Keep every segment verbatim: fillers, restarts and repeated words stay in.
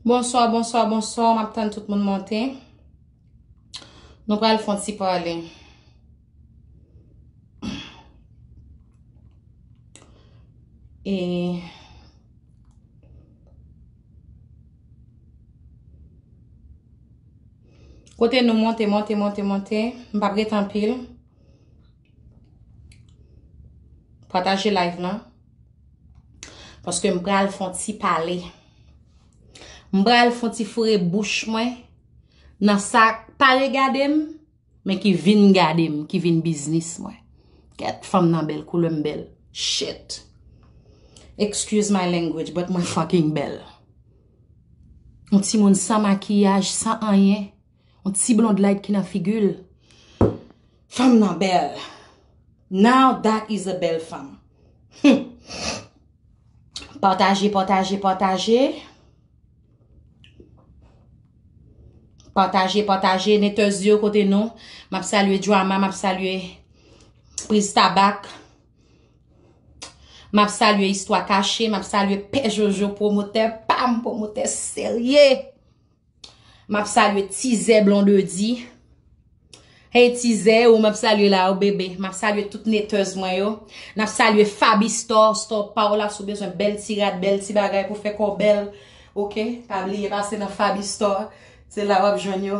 Bonswa, bonswa, bonswa. M ap tann tout moun monte. Nou pral fè yon ti pale. E kote nou monte, monte, monte, monte, m p ap rete anpil. Pataje live lan. Paske m pral fè yon ti pale. M pral fè yon ti foure bouch mwen nan sa k pa regade m, men ki vin gade m, ki vin biznis mwen. Kèt, fanm nan bèl, koulè m bèl. Shit. Excuse my language, but mwen fucking bèl. Yon timoun san makiyaj, san anyen. Yon ti blonde light ki nan figi l. Fanm nan bèl. Now that is a bèl fanm. Hmm. Pataje, pataje, pataje. Pataje, pataje. Netèz yo kote nou. M ap salye Drama, m ap salye Priz Tabak. M ap salye Istwa Kache, m ap salye Pè Jojo, pwomotè pa m, pwomotè serye. M ap salye Tizè Blondedy. Hey Tizè, ou m ap salye la, ou bebe. M ap salye tout netèz mwen yo. N ap salye Fabi Store, Store pa w la, si w bezwen bèl ti rad, bèl ti bagay pou fè kò w bèl. Oke? Pa bliye pase nan Fabi Store. Se la w ap jwenn yo.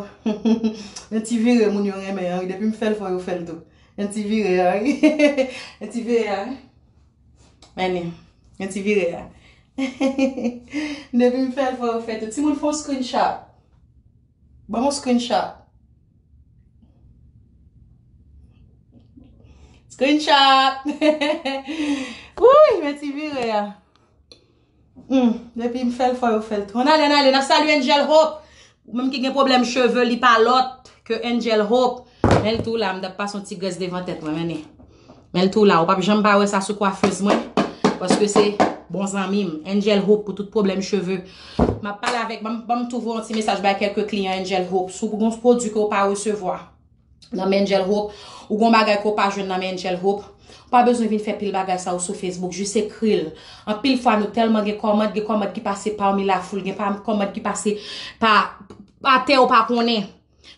Yon ti vire moun yo renmen an, wi. Depi m fè l fò, yo fè l tou. Yon ti vire a, wi. Yon ti vire a, wi. Men li. Yon ti vire a. Depi m fè l fò, yo fè l tou. Timoun, fè yon screenshot. Ban m yon screenshot. Screenshot. Wouy, men ti vire a. Hmm, depi m fè l fò, yo fè l tou. Ann ale, ann ale. N ap salye Angel Hope. Ou menm ki gen pwoblèm cheve, li pa lòt ke Angel Hope. Men l tou la, m t ap pase yon ti grès devan tèt mwen, men li. Men l tou la, ou p ap janm pa wè sa sou kwafèz mwen. Paske se bon zanmi m, Angel Hope, pou tout pwoblèm cheve. M ap pale avèk, ban m, ban m tou voye yon ti mesaj bay kèlke kliyan Angel Hope. Si w gen yon pwodui ke w pa resevwa nan men Angel Hope, ou gen yon bagay ke w pa jwenn nan men Angel Hope, ou pa bezwen vin fè pil bagay sa yo sou Facebook, jis ekri l. Anpil fwa, nou tèlman gen kòmand, gen kòmand ki pase pami lafoul, gen pa, kòmand ki pase pa, pa tè ou pa konnen.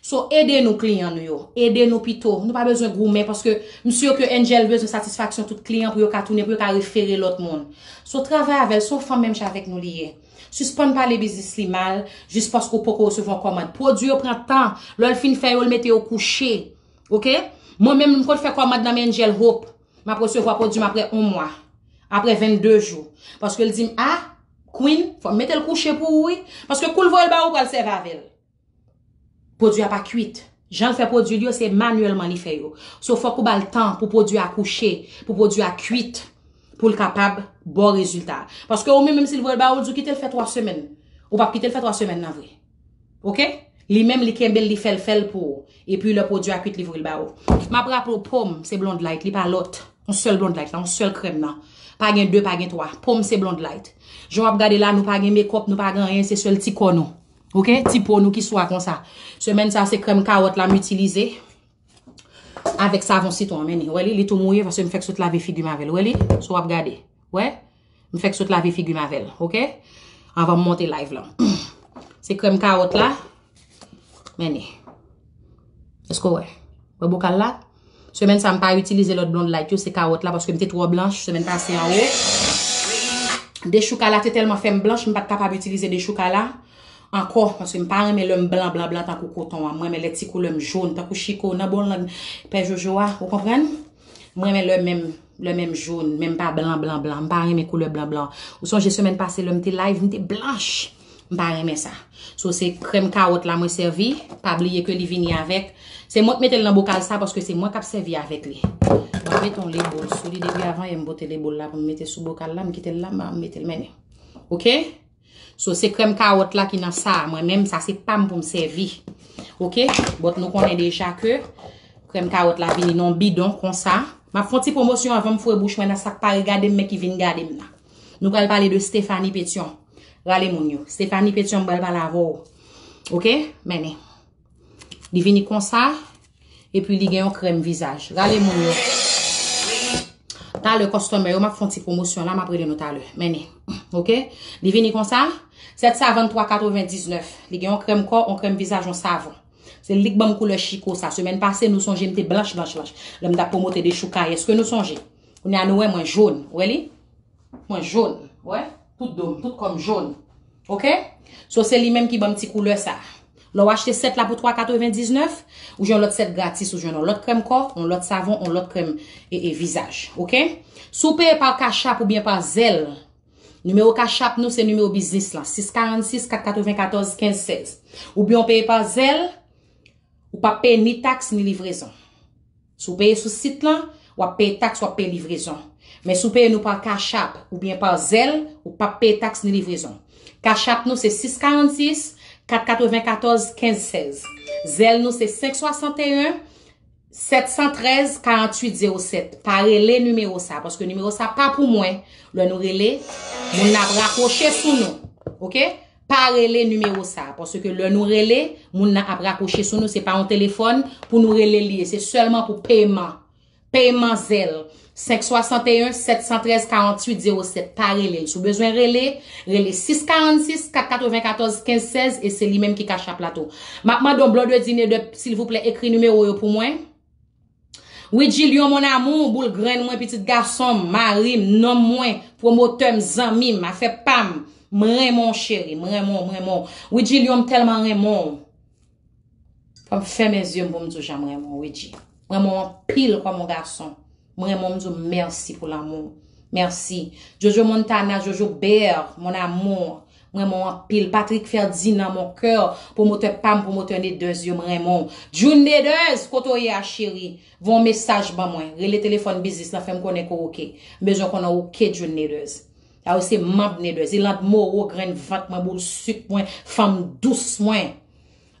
So, ede nou kliyan nou yo. Ede nou pito. Nou pa bezwen goumen paske m si ke Angel bezwen satisfaksyon tout kliyan pou yo ka tounen, pou yo ka refere lòt moun. So, travay avè l, se yon fanm menm jan avèk nou li ye. Sispann pale biznis li mal, jis paske w poko resevwa yon kòmand. Pwodui yo pran tan. Lè l fin fè yo, l mete yo kouche. Oke? Mwen menm, m konn fè kòmand nan men Angel Hope. M ap resevwa pwodui m apre yon mwa. Apre vennde jou. Paske l di m, a, Queen, fò m mete l kouche pou ou, wi. Paske kou l voye l ba ou, ou pral sèvi avè l. Pwodui a pa kwit. Jan l fè pwodui l yo, se manyèlman li fè yo. So, fòk ou ba l tan pou pwodui a kouche, pou pwodui a kwit, pou l kapab ba w rezilta. Paske ou menm, menm si l voye l ba ou, l di w kite l fè twa semèn. Ou p ap kite l fè twa semèn nan vre. Oke? Li menm, li kenbe l, li fè l, fè l pou ou. Epi lè pwodui a kwit, li voye l ba ou. M ap raple w, po m, se Blonde Light, li pa lòt. Yon sèl Blonde Light la, yon sèl krèm nan. Pa gen de, pa gen twa. Po m se Blonde Light. Jan w ap gade la, nou pa gen makeup, nou pa gen anyen, se sèl ti kò nou. Oke? Ti po nou ki swa konsa. Semèn sa, se krèm kawòt la m itilize. Avèk savon sitwon, men li. Wè li, li tou mouye paske m fèk sot lave figi m avè l. Wè li? So w ap gade. Wè? M fèk sot lave figi m avè l. Oke? Anvan m monte live lan. Se krèm kawòt la. Men li. Èske w wè? Wè bokal la? Semèn sa, m pa itilize lòt Blonde Light yo, se kawòt la, paske m te twò blanch semèn pase an wo. Dechouka la te tèlman fè m blanch, m pa t kapab itilize dechouka la ankò, paske m pa renmen lè m blan, blan, blan tankou koton an. M renmen lè ti koulè m jòn, tankou chiko, nan bon lang Pè Jojo a, ou konprann? M renmen lè menm, lè menm jòn, menm pa blan, blan, blan. M pa renmen koulè blan, blan. Ou sonje semèn pase lè m te live, m te blanch. M pa renmen sa. So, se krèm kawòt la mwen sèvi. Pa bliye ke li vini avèk. Se mwen k mete l nan bokal sa paske se mwen k ap sèvi avèk li. Mwen mete yon lebòl sou li depi avan yè m pote lebòl la pou m mete sou bokal la. M kite l la, m mete l mennen. Oke? So, se krèm kawòt la ki nan sa. Mwen menm, sa se pa m pou m sèvi. Oke? But nou konnen deja ke krèm kawòt la vini nan yon bidon konsa. M ap fè yon ti pwomosyon avan m foure bouch mwen nan sa k pa regade m, men ki vin gade m nan. Nou pral pale de Stephanie Petion. Rale moun yo. Stephanie Petion, m pral pale avè w. Oke? Mennen. Li vini konsa. Epi li gen yon krèm vizaj. Rale moun yo. Talè, customer yo, m ap fè yon ti pwomosyon la, m ap rele nou talè. Men ni. Oke? Li vini konsa, sèt sa vann twa katrevendiznèf. Li gen yon krèm kò, yon krèm vizaj, yon savon. Se li k ban m koulè chiko sa. Semèn pase, nou sonje m te blanch, blanch, blanch. Lè m t ap pwomote dechoukay. Èske nou sonje? Kounye a nou wè mwen jòn. Wè li? Mwen jòn. Wè? Tout do m, tout kò m jòn. Oke? So, se li menm ki ban m ti koulè sa. Lè w achte sèt la pou twa katrevendiznèf, ou jwenn yon lòt sèt gratis, ou jwenn yon lòt krèm kò, yon lòt savon, yon lòt krèm e, e vizaj. Oke? Si w peye pa Cash App oubyen pa Zelle, nimewo Cash App nou se nimewo biznis lan, sis karannsis kat katrevenkatòz kenz sèz. Oubyen w peye pa Zelle, ou p ap peye ni taks ni livrezon. Si w peye sou sit lan, w ap peye taks, w ap peye livrezon. Men si w peye nou pa Cash App oubyen pa Zelle, ou p ap peye taks ni livrezon. Cash App nou se sis karannsis kat katrevenkatòz kenz sèz. Zelle nou se senk swasanteyen sèt san trèz karanntuit zewo sèt. Pa rele nimewo sa, paske nimewo sa pa pou mwen. Lè nou rele, moun nan ap rakwoche sou nou. Oke? Pa rele nimewo sa, paske lè nou rele, moun nan ap rakwoche sou nou. Se pa yon telefòn pou nou rele li ye, se sèlman pou peman. Peman Zelle, senk swasanteyen sèt san trèz karanntuit zewo sèt. Pa rele l. Si w bezwen rele, rele sis karannsis kat katrevenkatòz kenz sèz e se li menm ki Cash App la tou. M ap mande w, Blondedy Neder, silvouplè, ekri nimewo yo pou mwen. Widji Lyon, mon amour, boul grenn mwen, pitit gason m, mari m, nonm mwen, pwomotè m, zanmi m, afè pa m. M renmen w, cheri, m renmen w, m renmen w. Widji Lyon, m tèlman renmen w. Fò m fèmen zye m pou m di w jan m renmen w, Widji. M renmen w anpil kòm yon gason. M renmen w, m di w mèsi pou lanmou w. Mèsi. Jojo Montana, Jojo Bear, mon amour. M renmen w anpil. Patrick Ferdinand, mon cœur, pwomotè pa m, pwomotè Neders yo, m renmen w. June Neders, kote w ye a, cheri? Voye yon mesaj ban mwen. Rele telefòn biznis lan, fè m konnen ke w oke. M bezwen konnen w oke, June Neders. Sa yo se manb Neders. Iland Moro, grenn vant mwen, boul sik mwen, fanm dous mwen.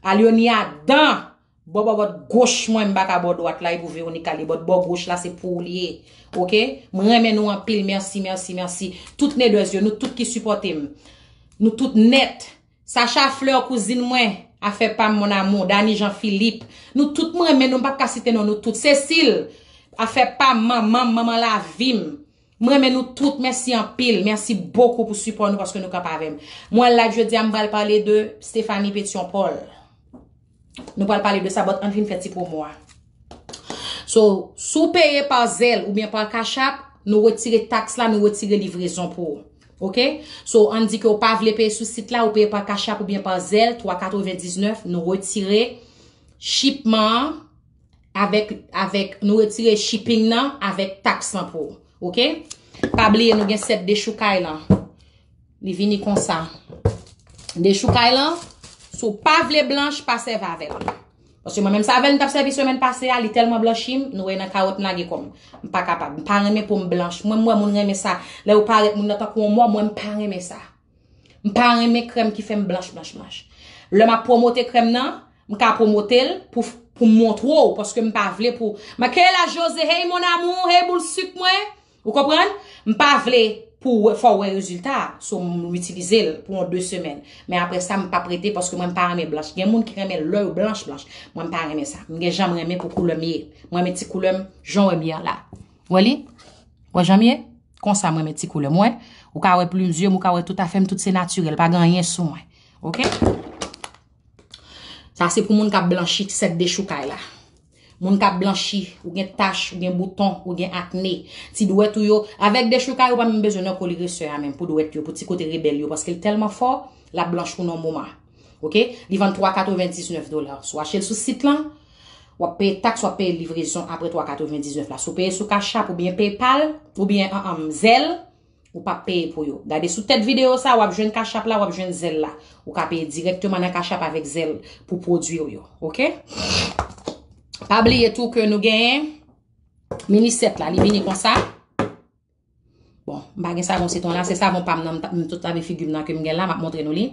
Alionia Dan, bò, bò, bò goch mwen, m pa ka bò dwat la, e pou Veronica li, bò, bò goch la, se pou ou li ye. Oke? M renmen nou anpil, mèsi, mèsi, mèsi. Tout Neders yo, nou tout ki sipòte m. Nou tout nèt. Sacha Fleur, kouzin mwen, afè pa m, mon amour, Dany Jean Philippe. Nou tout m renmen nou, m p ap ka site non nou tout. Cécile, afè pa m, manman m, manman lavi m. M renmen nou tout, mèsi anpil. Mèsi bokou pou sipò nou paske nou kanpe avè m. Mwen live jodi a, m pral pale de Stephanie Petion Paul. Nou pral pale de sa, but ann fin fè ti pwomo a. So, si w peye pa Zelle oubyen pa Cash App, nou retire taks la, nou retire livrezon pou ou. Oke? So, ann di ke w pa vle peye sou sit la, ou peye pa Cash App oubyen pa Zelle, twa katrevendiznèf, nou retire shipman an avèk, avèk, nou retire shipping nan avèk taks lan pou ou. Oke? Pa bliye nou gen sèt dechoukay lan. Li vini konsa. Dechoukay lan, si w pa vle blanch, pa sèvi avè l. Paske mwen menm sa avè l m t ap sèvi semèn pase a, li tèlman blanchi m, nou wè nan kawòt m lage kò m. M pa kapab. M pa renmen po m blanch. Mwen, m wè moun renmen sa. Lè yo parèt moun nan tankou yon mò, mwen, m pa renmen sa. M pa renmen krèm ki fè m blanch, blanch, blanch. Lè m ap pwomote krèm nan, m ka pwomote l pou, pou m montre w, paske m pa vle pou. Makayla José, hey mon amour, hey boul sik mwen. Ou konprann? M pa vle pou w wè, fò w wè rezilta a. So, m itilize l pou yon de semèn. Men apre sa, m p ap rete paske mwen, m pa renmen blanch. Gen moun ki renmen lè yo blanch, blanch. Mwen, m pa renmen sa. M gen jan m renmen pou koulè m ye. Mwen, renmen ti koulè m, jan w wè m ye a la. Wè li? Wè jan m ye? Konsa, mwen, renmen ti koulè m. Wè? Ou ka wè plim zye m, ou ka wè tout afè m, tout se natirèl. Pa gen anyen sou mwen. Oke? Sa se pou moun k ap blanchi sèt dechoukay la. Moun k ap blanchi, ou gen tach, ou gen bouton, ou gen akne. Ti dwèt ou yo, avèk dechoukay ou pa menm bezwen nan koliresè a menm pou dwèt yo, pou ti kote rebèl yo, paske l tèlman fò, l ap blanchi w nan moman. Oke? Li vann twa katrevendiznèf dola. Si w achte l sou sit lan, w ap peye taks, w ap peye livrezon apre twa katrevendiznèf la. Si w peye sou Cash App oubyen PayPal, oubyen, an, an, Zelle, ou p ap peye pou yo. Gade sou tèt videyo sa, w ap jwenn Cash App la, w ap jwenn Zelle la. Ou ka peye dirèkteman nan Cash App avèk Zelle pou pwodui w yo. Oke? Pa bliye tou ke nou genyen mini sèt la, li vini konsa. Bon, m pa gen savon sitwon la, se savon pa m nan, m t-, m tout lave figi m nan ke m gen la, m ap montre nou li.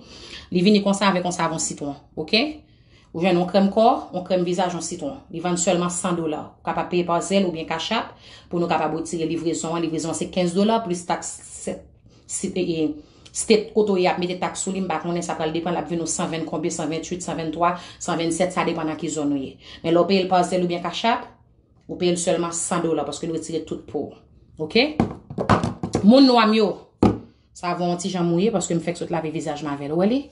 Li vini konsa avèk yon savon sitwon, oke? Ou jwenn yon krèm kò, yon krèm vizaj, yon sitwon. Li vann sèlman san dola. Ou kapab peye pa Zelle oubyen Cash App pou nou kapab retire livrezon an. Livrezon an se kenz dola plis taks sèt, si, e, e, state kote w ye ap mete taks sou li, m pa konnen, sa pral depann, l ap vin ou san ven konbyen, san venntuit, san venntwa, san vennsèt, sa depann nan ki zòn ou ye. Men lè w peye l pa Zelle oubyen Cash App, ou peye l sèlman san dola paske nou retire tout pou ou. Ok? Moun nwa m yo, savon an ti jan mouye paske m fèk sot lave vizaj m avè l. Ou wè li?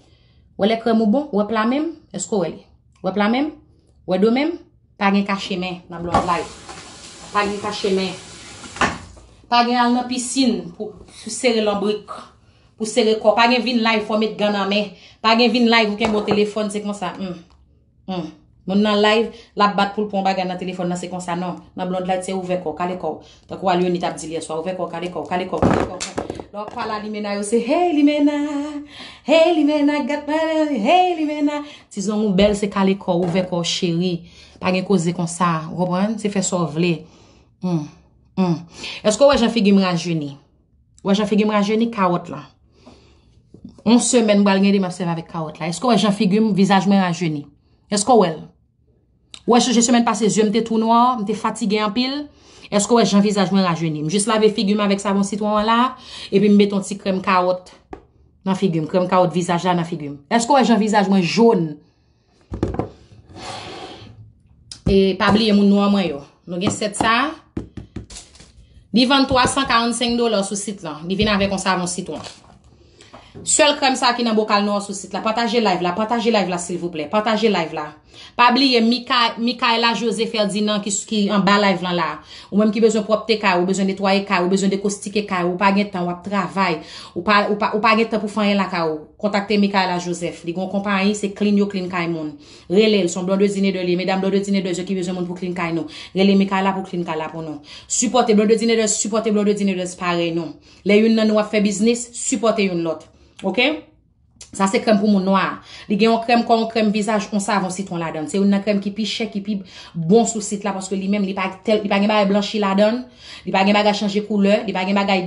Ou wè lè krèm ou bon? Ou wè pla men m? Èske ou wè li? Ou wè pla men m? Ou wè do men m? Pa gen kache men nan Blonde Life. Pa gen kache men. Pa gen al nan pisin pou, pou sere lanbrik, pou sere kò. Pa gen vin live fò met gan nan men. Pa gen vin live ou kenbe yon telefòn, se konsa. Hmm. Hmm. Moun nan live, l ap bat pou l pran yon bagay nan telefòn nan, se konsa non. Nan Blonde Life, se ouvè kò w, kale kò w. Tankou Alyonit ap di l yèswa, ouvè kò w, kale kò w, kale kò w, kale kò w. Lè w ap pale a limena yo, se hey limena, hey limena, gat mwen, hey limena. Ti zong ou bèl, se kale kò w, ouvè kò w, cheri. Pa gen koze konsa, ou konprann? Se fè sa w vle. Hmm. Hmm. Èske w wè jan figi m rajeni? Ou wè jan figi m rajeni? Kawòt lan. Yon semèn m pral gen de m ap sèvi avèk kawòt la. Èske w wè jan figi m, vizaj mwen rajeni? Èske w wè l? Ou wè, sonje semèn pase, zye m te tou nwa, m te fatige anpil. Èske w wè jan vizaj mwen rajeni? M jis lave figi m avèk savon sitwon an la, epi m mete yon ti krèm kawòt nan figi m, krèm kawòt vizaj la nan figi m. Èske w wè jan vizaj mwen jòn? E pa bliye moun nwa mwen yo. Nou gen sèt sa a. Li vann twa san karannsenk dola sou sit lan. Li vin avèk yon savon sitwon. Sèl krèm sa ki nan bokal nwa sou sit la. Pataje live la, pataje live la silvouplè. Pataje live la. Pa bliye Mika, Micaëla José Ferdinand ki, ki anba live lan la. Ou menm ki bezwen pwòpte kay ou, ou bezwen netwaye kay ou, ou bezwen dekostike kay ou, ou pa gen tan, w ap travay, ou pa, ou pa, ou pa gen tan pou fè anyen lakay ou. Kontakte Micaëla Joseph. Li gen yon konpayi, se clean yo clean kay moun. Rele l, se yon Blondedy Neder li ye. Medam Blondedy Neder yo ki bezwen moun pou clean kay nou. Rele Micaëla pou clean kay la pou nou. Sipòte Blondedy Neder, sipòte Blondedy Neder parèy nou. Lè youn nan nou ap fè biznis, sipòte youn lòt. Ok? Sa se krèm pou moun nwa. Li gen yon krèm kò, yon krèm vizaj, yon savon sitwon ladan l. Se youn nan krèm ki pi chè, ki pi bon sou sit la, paske li menm, li pa tèl, li pa gen bagay blanchi ladan l, li pa gen bagay chanje koulè, li pa gen bagay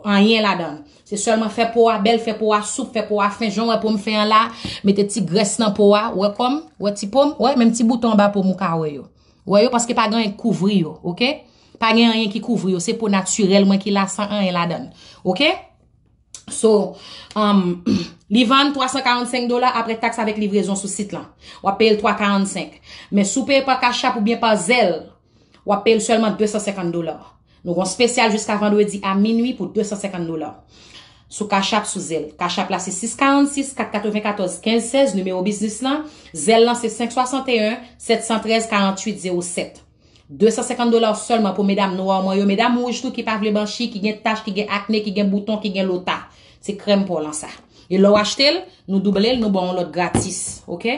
anyen ladan l. Se sèlman fè po a bèl, fè po a soup, fè po a fen, jan w wè po m fen an la, mete ti grès nan po a, ou wè kò m, ou wè ti po m, ou wè menm ti bouton anba po m ou ka wè yo. Ou wè yo, paske pa gen anyen k kouvri yo, ok? Pa gen anyen ki kouvri yo, se po natirèl mwen ki la san anyen ladan l, ok? So, um, li vann twa san karannsenk dola apre taks avèk livrezon sou sit lan. W ap peye l twa karannsenk. Men si w peye pa Cash App oubyen pa Zelle, w ap peye l sèlman de san senkant dola. Nou gen yon spesyal jiska vandredi a minui pou de san senkant dola. Sou Cash App, sou Zelle. Cash App la se sis karannsis kat katrevenkatòz kenz sèz, nimewo biznis lan. Zelle lan se senk swasanteyen sèt san trèz karanntuit zewo sèt. De san senkant dola sèlman pou medam nwa mwen yo, medam wouj tou ki pa vle blanchi, ki gen tach, ki gen akne, ki gen bouton, ki gen lota. Se krèm po lan sa. E lè w achte l, nou double l, nou ba w yon lòt gratis. Ok?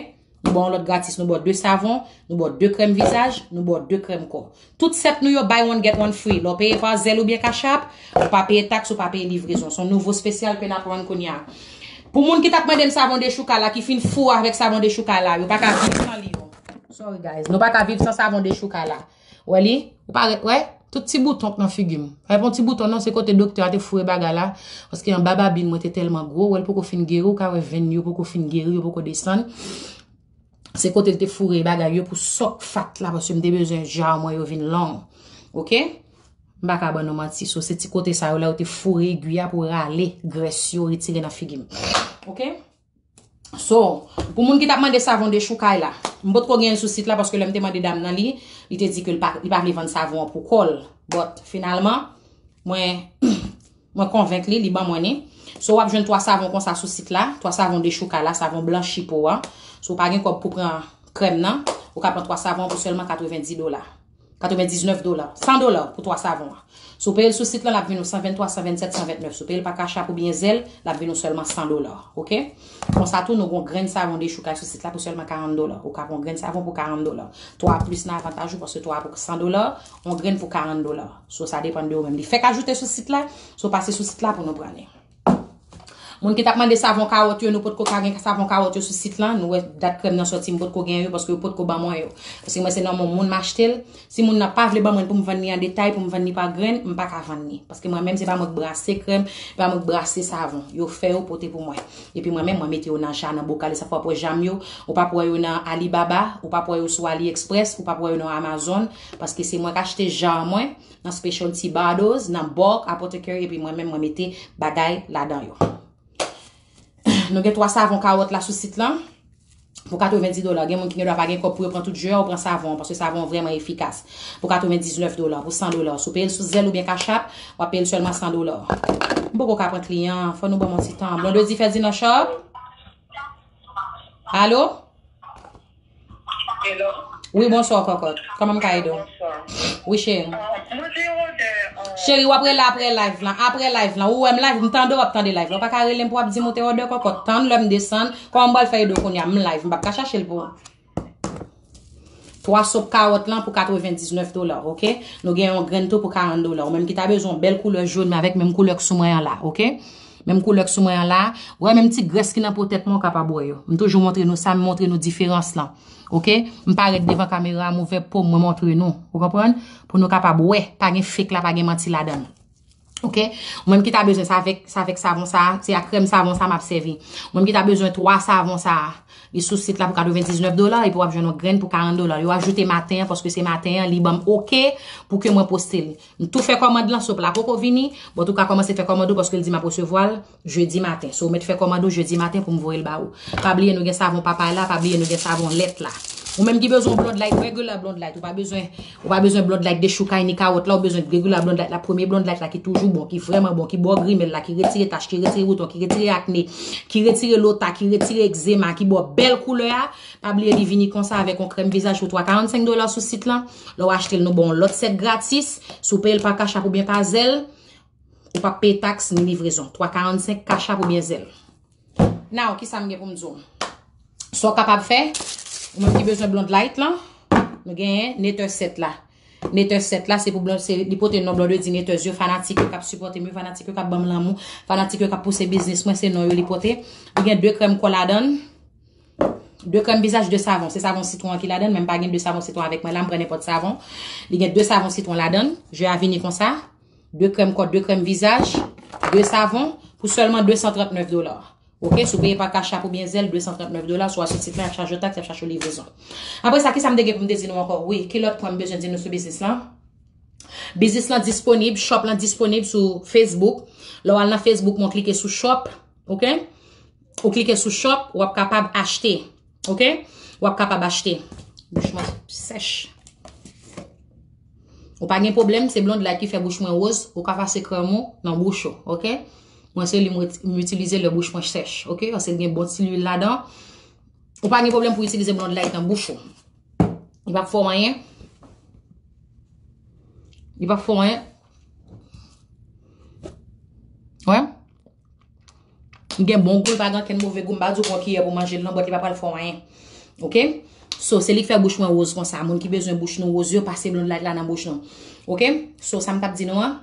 Nou ba w yon lòt gratis, nou ba w de savon, nou ba w de krèm vizaj, nou ba w de krèm kò. Tout sèt nou yo buy one get one free. Lè w peye pa Zelle oubyen Cash App, ou pa peye taks, ou pa peye livrezon. Se yon nouvo spesyal ke n ap rann kounye a. Pou moun ki t ap mande m savon dechouka la, ki fin fou avèk savon dechouka la, yo pa ka viv san li yo. Sorry guys, nou pa ka viv san savon dechouka la. Wè li? Ou pa wè? Tout ti bouton k nan figi m. Wè, pa yon ti bouton non, se kote doktè a te foure bagay la. Paske anba babin mwen te tèlman gwo, wè l poko fin geri, ou ka wè venn yo poko fin geri, yo poko desann. Se kote l te foure bagay yo pou sòk fat la, paske m te bezwen ja mwen yo vin long. Ok? M pa ka ban nou manti. So, se ti kote sa yo la, yo te foure egwi a pou rale grès yo, retire nan figi m. Ok? So, pou moun ki t ap mande savon dechoukay la, m potko gen l sou sit la, paske lè m te mande dam nan li, li te di ke li pa, li pa vle vann savon an pou kò l. But, finalman, mwen, mwen konvenk li, li ban mwen li. So, w ap jwenn twa savon konsa sou sit la, twa savon dechoukay la, savon blanchi po a. So, w pa gen kòb pou pran krèm nan, ou ka pran twa savon pou sèlman katrevenndis dola. Katrevendiznèf dola. San dola pou twa savon an. Si w peye l sou sit lan, l ap vin ou san venntwa, san vennsèt, san ventnèf. Si w peye l pa Cash App oubyen Zelle, l ap vin ou sèlman san dola. Ok? Konsa tou, nou gon grenn savon dechoukay sou sit la pou sèlman karant dola. Ou ka pran grenn savon pou karant dola. Twa plis nan avantaj ou, paske twa pou san dola, on grenn pou karant dola. So, sa depann de ou menm. Li fèk ajoute sou sit la, so pase sou sit la pou nou pran li. Moun ki t ap mande savon kawòt yo, nou potko ka gen savon kawòt yo sou sit lan. Nou wè dat krèm nan sòti, m potko gen yo paske yo potko ban mwen yo. Paske mwen se nan men moun m achte l. Si moun nan pa vle ban mwen l pou m vann li an detay, pou m vann li pa grenn, m pa ka vann li. Paske mwen menm, se pa mwen k brase krèm, se pa mwen k brase savon. Yo fè yo pote pou mwen. Epi mwen menm, mwen mete yo nan ja, nan bokal, e sa fè w ap wè ja m yo. Ou p ap wè yo nan Alibaba, ou p ap wè yo sou AliExpress, ou p ap wè yo nan Amazon. Paske se mwen k achte ja mwen. Nan specialty bottles, nan bulk, apothecary, epi mwen menm, mwen mete bagay ladan yo. Nou gen twa savon kawòt la sou sit lan. Pou katrevenndis dola, gen moun ki gen dwa pa gen kòb pou yo pran tout jwè, ou pran savon, paske savon vrèman efikas. Pou katrevendiznèf dola, pou san dola. Si w peye l sou Zelle oubyen Cash App, w ap peye l sèlman san dola. M poko ka pran kliyan, fò nou ban m yon ti tan. Blondedy Ferdinand Shop? Alo? Hello? Wi, bonswa, kòkòt. Kòman m ka ede w? Bonswa. Wi, cheri. Ah, mwen te order, ah, cheri, w ap rele apre live lan. Apre live lan. Ou wè m live, m tande w ap tande live lan. Ou pa ka rele m pou w ap di m ou te order kòkòt. Tann lè m desann. Kòman m pral fè ede w kounye a? M live. M p ap ka chache l pou ou. Twa sop kawòt lan pou katrevendiznèf dola, oke? Nou gen yon grenn tou pou karant dola. Ou menm ki ta bezwen yon bèl koulè jòn, men avèk menm koulè k sou mwen an la, oke? Menm koulè k sou mwen an la. Ou wè menm ti grès ki nan po tèt mwen, ou kapab wè yo. M toujou montre nou sa, m montre nou diferans lan. Oke? M parèt devan kamera a, m ouvè po m, mwen montre nou. Ou konprann? Pou nou kapab wè. Pa gen fake la, pa gen manti ladan l. Oke? Ou menm ki ta bezwen sa avèk, sa avèk savon sa, se a krèm savon sa m ap sèvi. Ou menm ki ta bezwen twa savon sa, li sou sit la pou katrevendiznèf dola, epi w ap jwenn yon grenn pou karant dola. Yo ajoute maten an, paske se maten an, li ban m oke pou ke mwen poste l. M tou fè kòmand lan, sop la poko vini, but ou ka kòmanse fè kòmand ou paske l di m ap resevwa l jedi maten. So, ou mèt fè kòmand ou jedi maten pou m voye l ba ou. Pa bliye nou gen savon papay la, pa bliye nou gen savon lèt la. Ou menm ki bezwen blonde light, regular blonde light, ou pa bezwen, ou pa bezwen blonde light dechoukay ni kawòt la, ou bezwen regular blonde light la, premye blonde light la ki toujou bon, ki vrèman bon, ki ba w grimèl la, ki retire tach, ki retire bouton, ki retire akne, ki retire lota, ki retire egzema, ki ba w bèl koulè a. Pa bliye li vini konsa avèk yon krèm vizaj pou twa karannsenk dola sou sit lan. Lè w achte l, nou ba w yon lòt sèt gratis. Si w peye l pa Cash App oubyen pa Zelle, ou p ap peye taks ni livrezon. Twa karannsenk Cash App oubyen Zelle. Now, kisa m gen pou m di w? Sa w kapab fè, ou menm ki bezwen blonde light lan, nou genyen netè sèt la. Netè sèt la, se pou blonde, se, li pote non Blondedy Netè yo, fanatik yo k ap sipòte m yo, fanatik yo k ap ban m lanmou, fanatik yo k ap pouse biznis mwen, se non yo li pote. Li gen de krèm kò ladan l, de krèm vizaj, de savon. Se savon sitwon an ki ladan l, men m pa gen de savon sitwon avèk mwen la, m pran nenpòt savon. Li gen de savon sitwon ladan l, jwè a vini konsa. De krèm kò, de krèm vizaj, de savon pou sèlman de san trannèf dola. Oke, si w peye pa Cash App oubyen Zelle, de san trannèf dola, si w al sou sit la, y ap chaje w taks, y ap chaje w livrezon. Apre sa, kisa m te gen pou m te di nou ankò? Wi, ki lòt pwen m bezwen di nou sou biznis lan? Biznis lan disponib, shop lan disponib sou Facebook. Lè w al nan Facebook mwen, w klike sou shop, oke? Ou klike sou shop, w ap kapab achte, oke? W ap kapab achte. Bouch mwen sèch. Ou pa gen pwoblèm, se blonde light ki fè bouch mwen woz, ou ka pase krèm ou nan bouch ou, oke? Mwen se li m ret-, m itilize lè bouch mwen sèch, oke? Paske l gen bon ti lwil ladan. Ou pa gen pwoblèm pou itilize blonde light nan bouch ou. Li p ap fè w anyen. Li p ap fè w anyen. Wè? Li gen bon gou, li pa gen ankenn move gou. M pa di w pran kiyè pou manje l non, but li pa pral fè w anyen. Oke? So, se li k fè bouch mwen woz konsa. Moun ki bezwen bouch nou woz yo, pase blonde light la nan bouch nou. Oke? So, sa m t ap di nou an.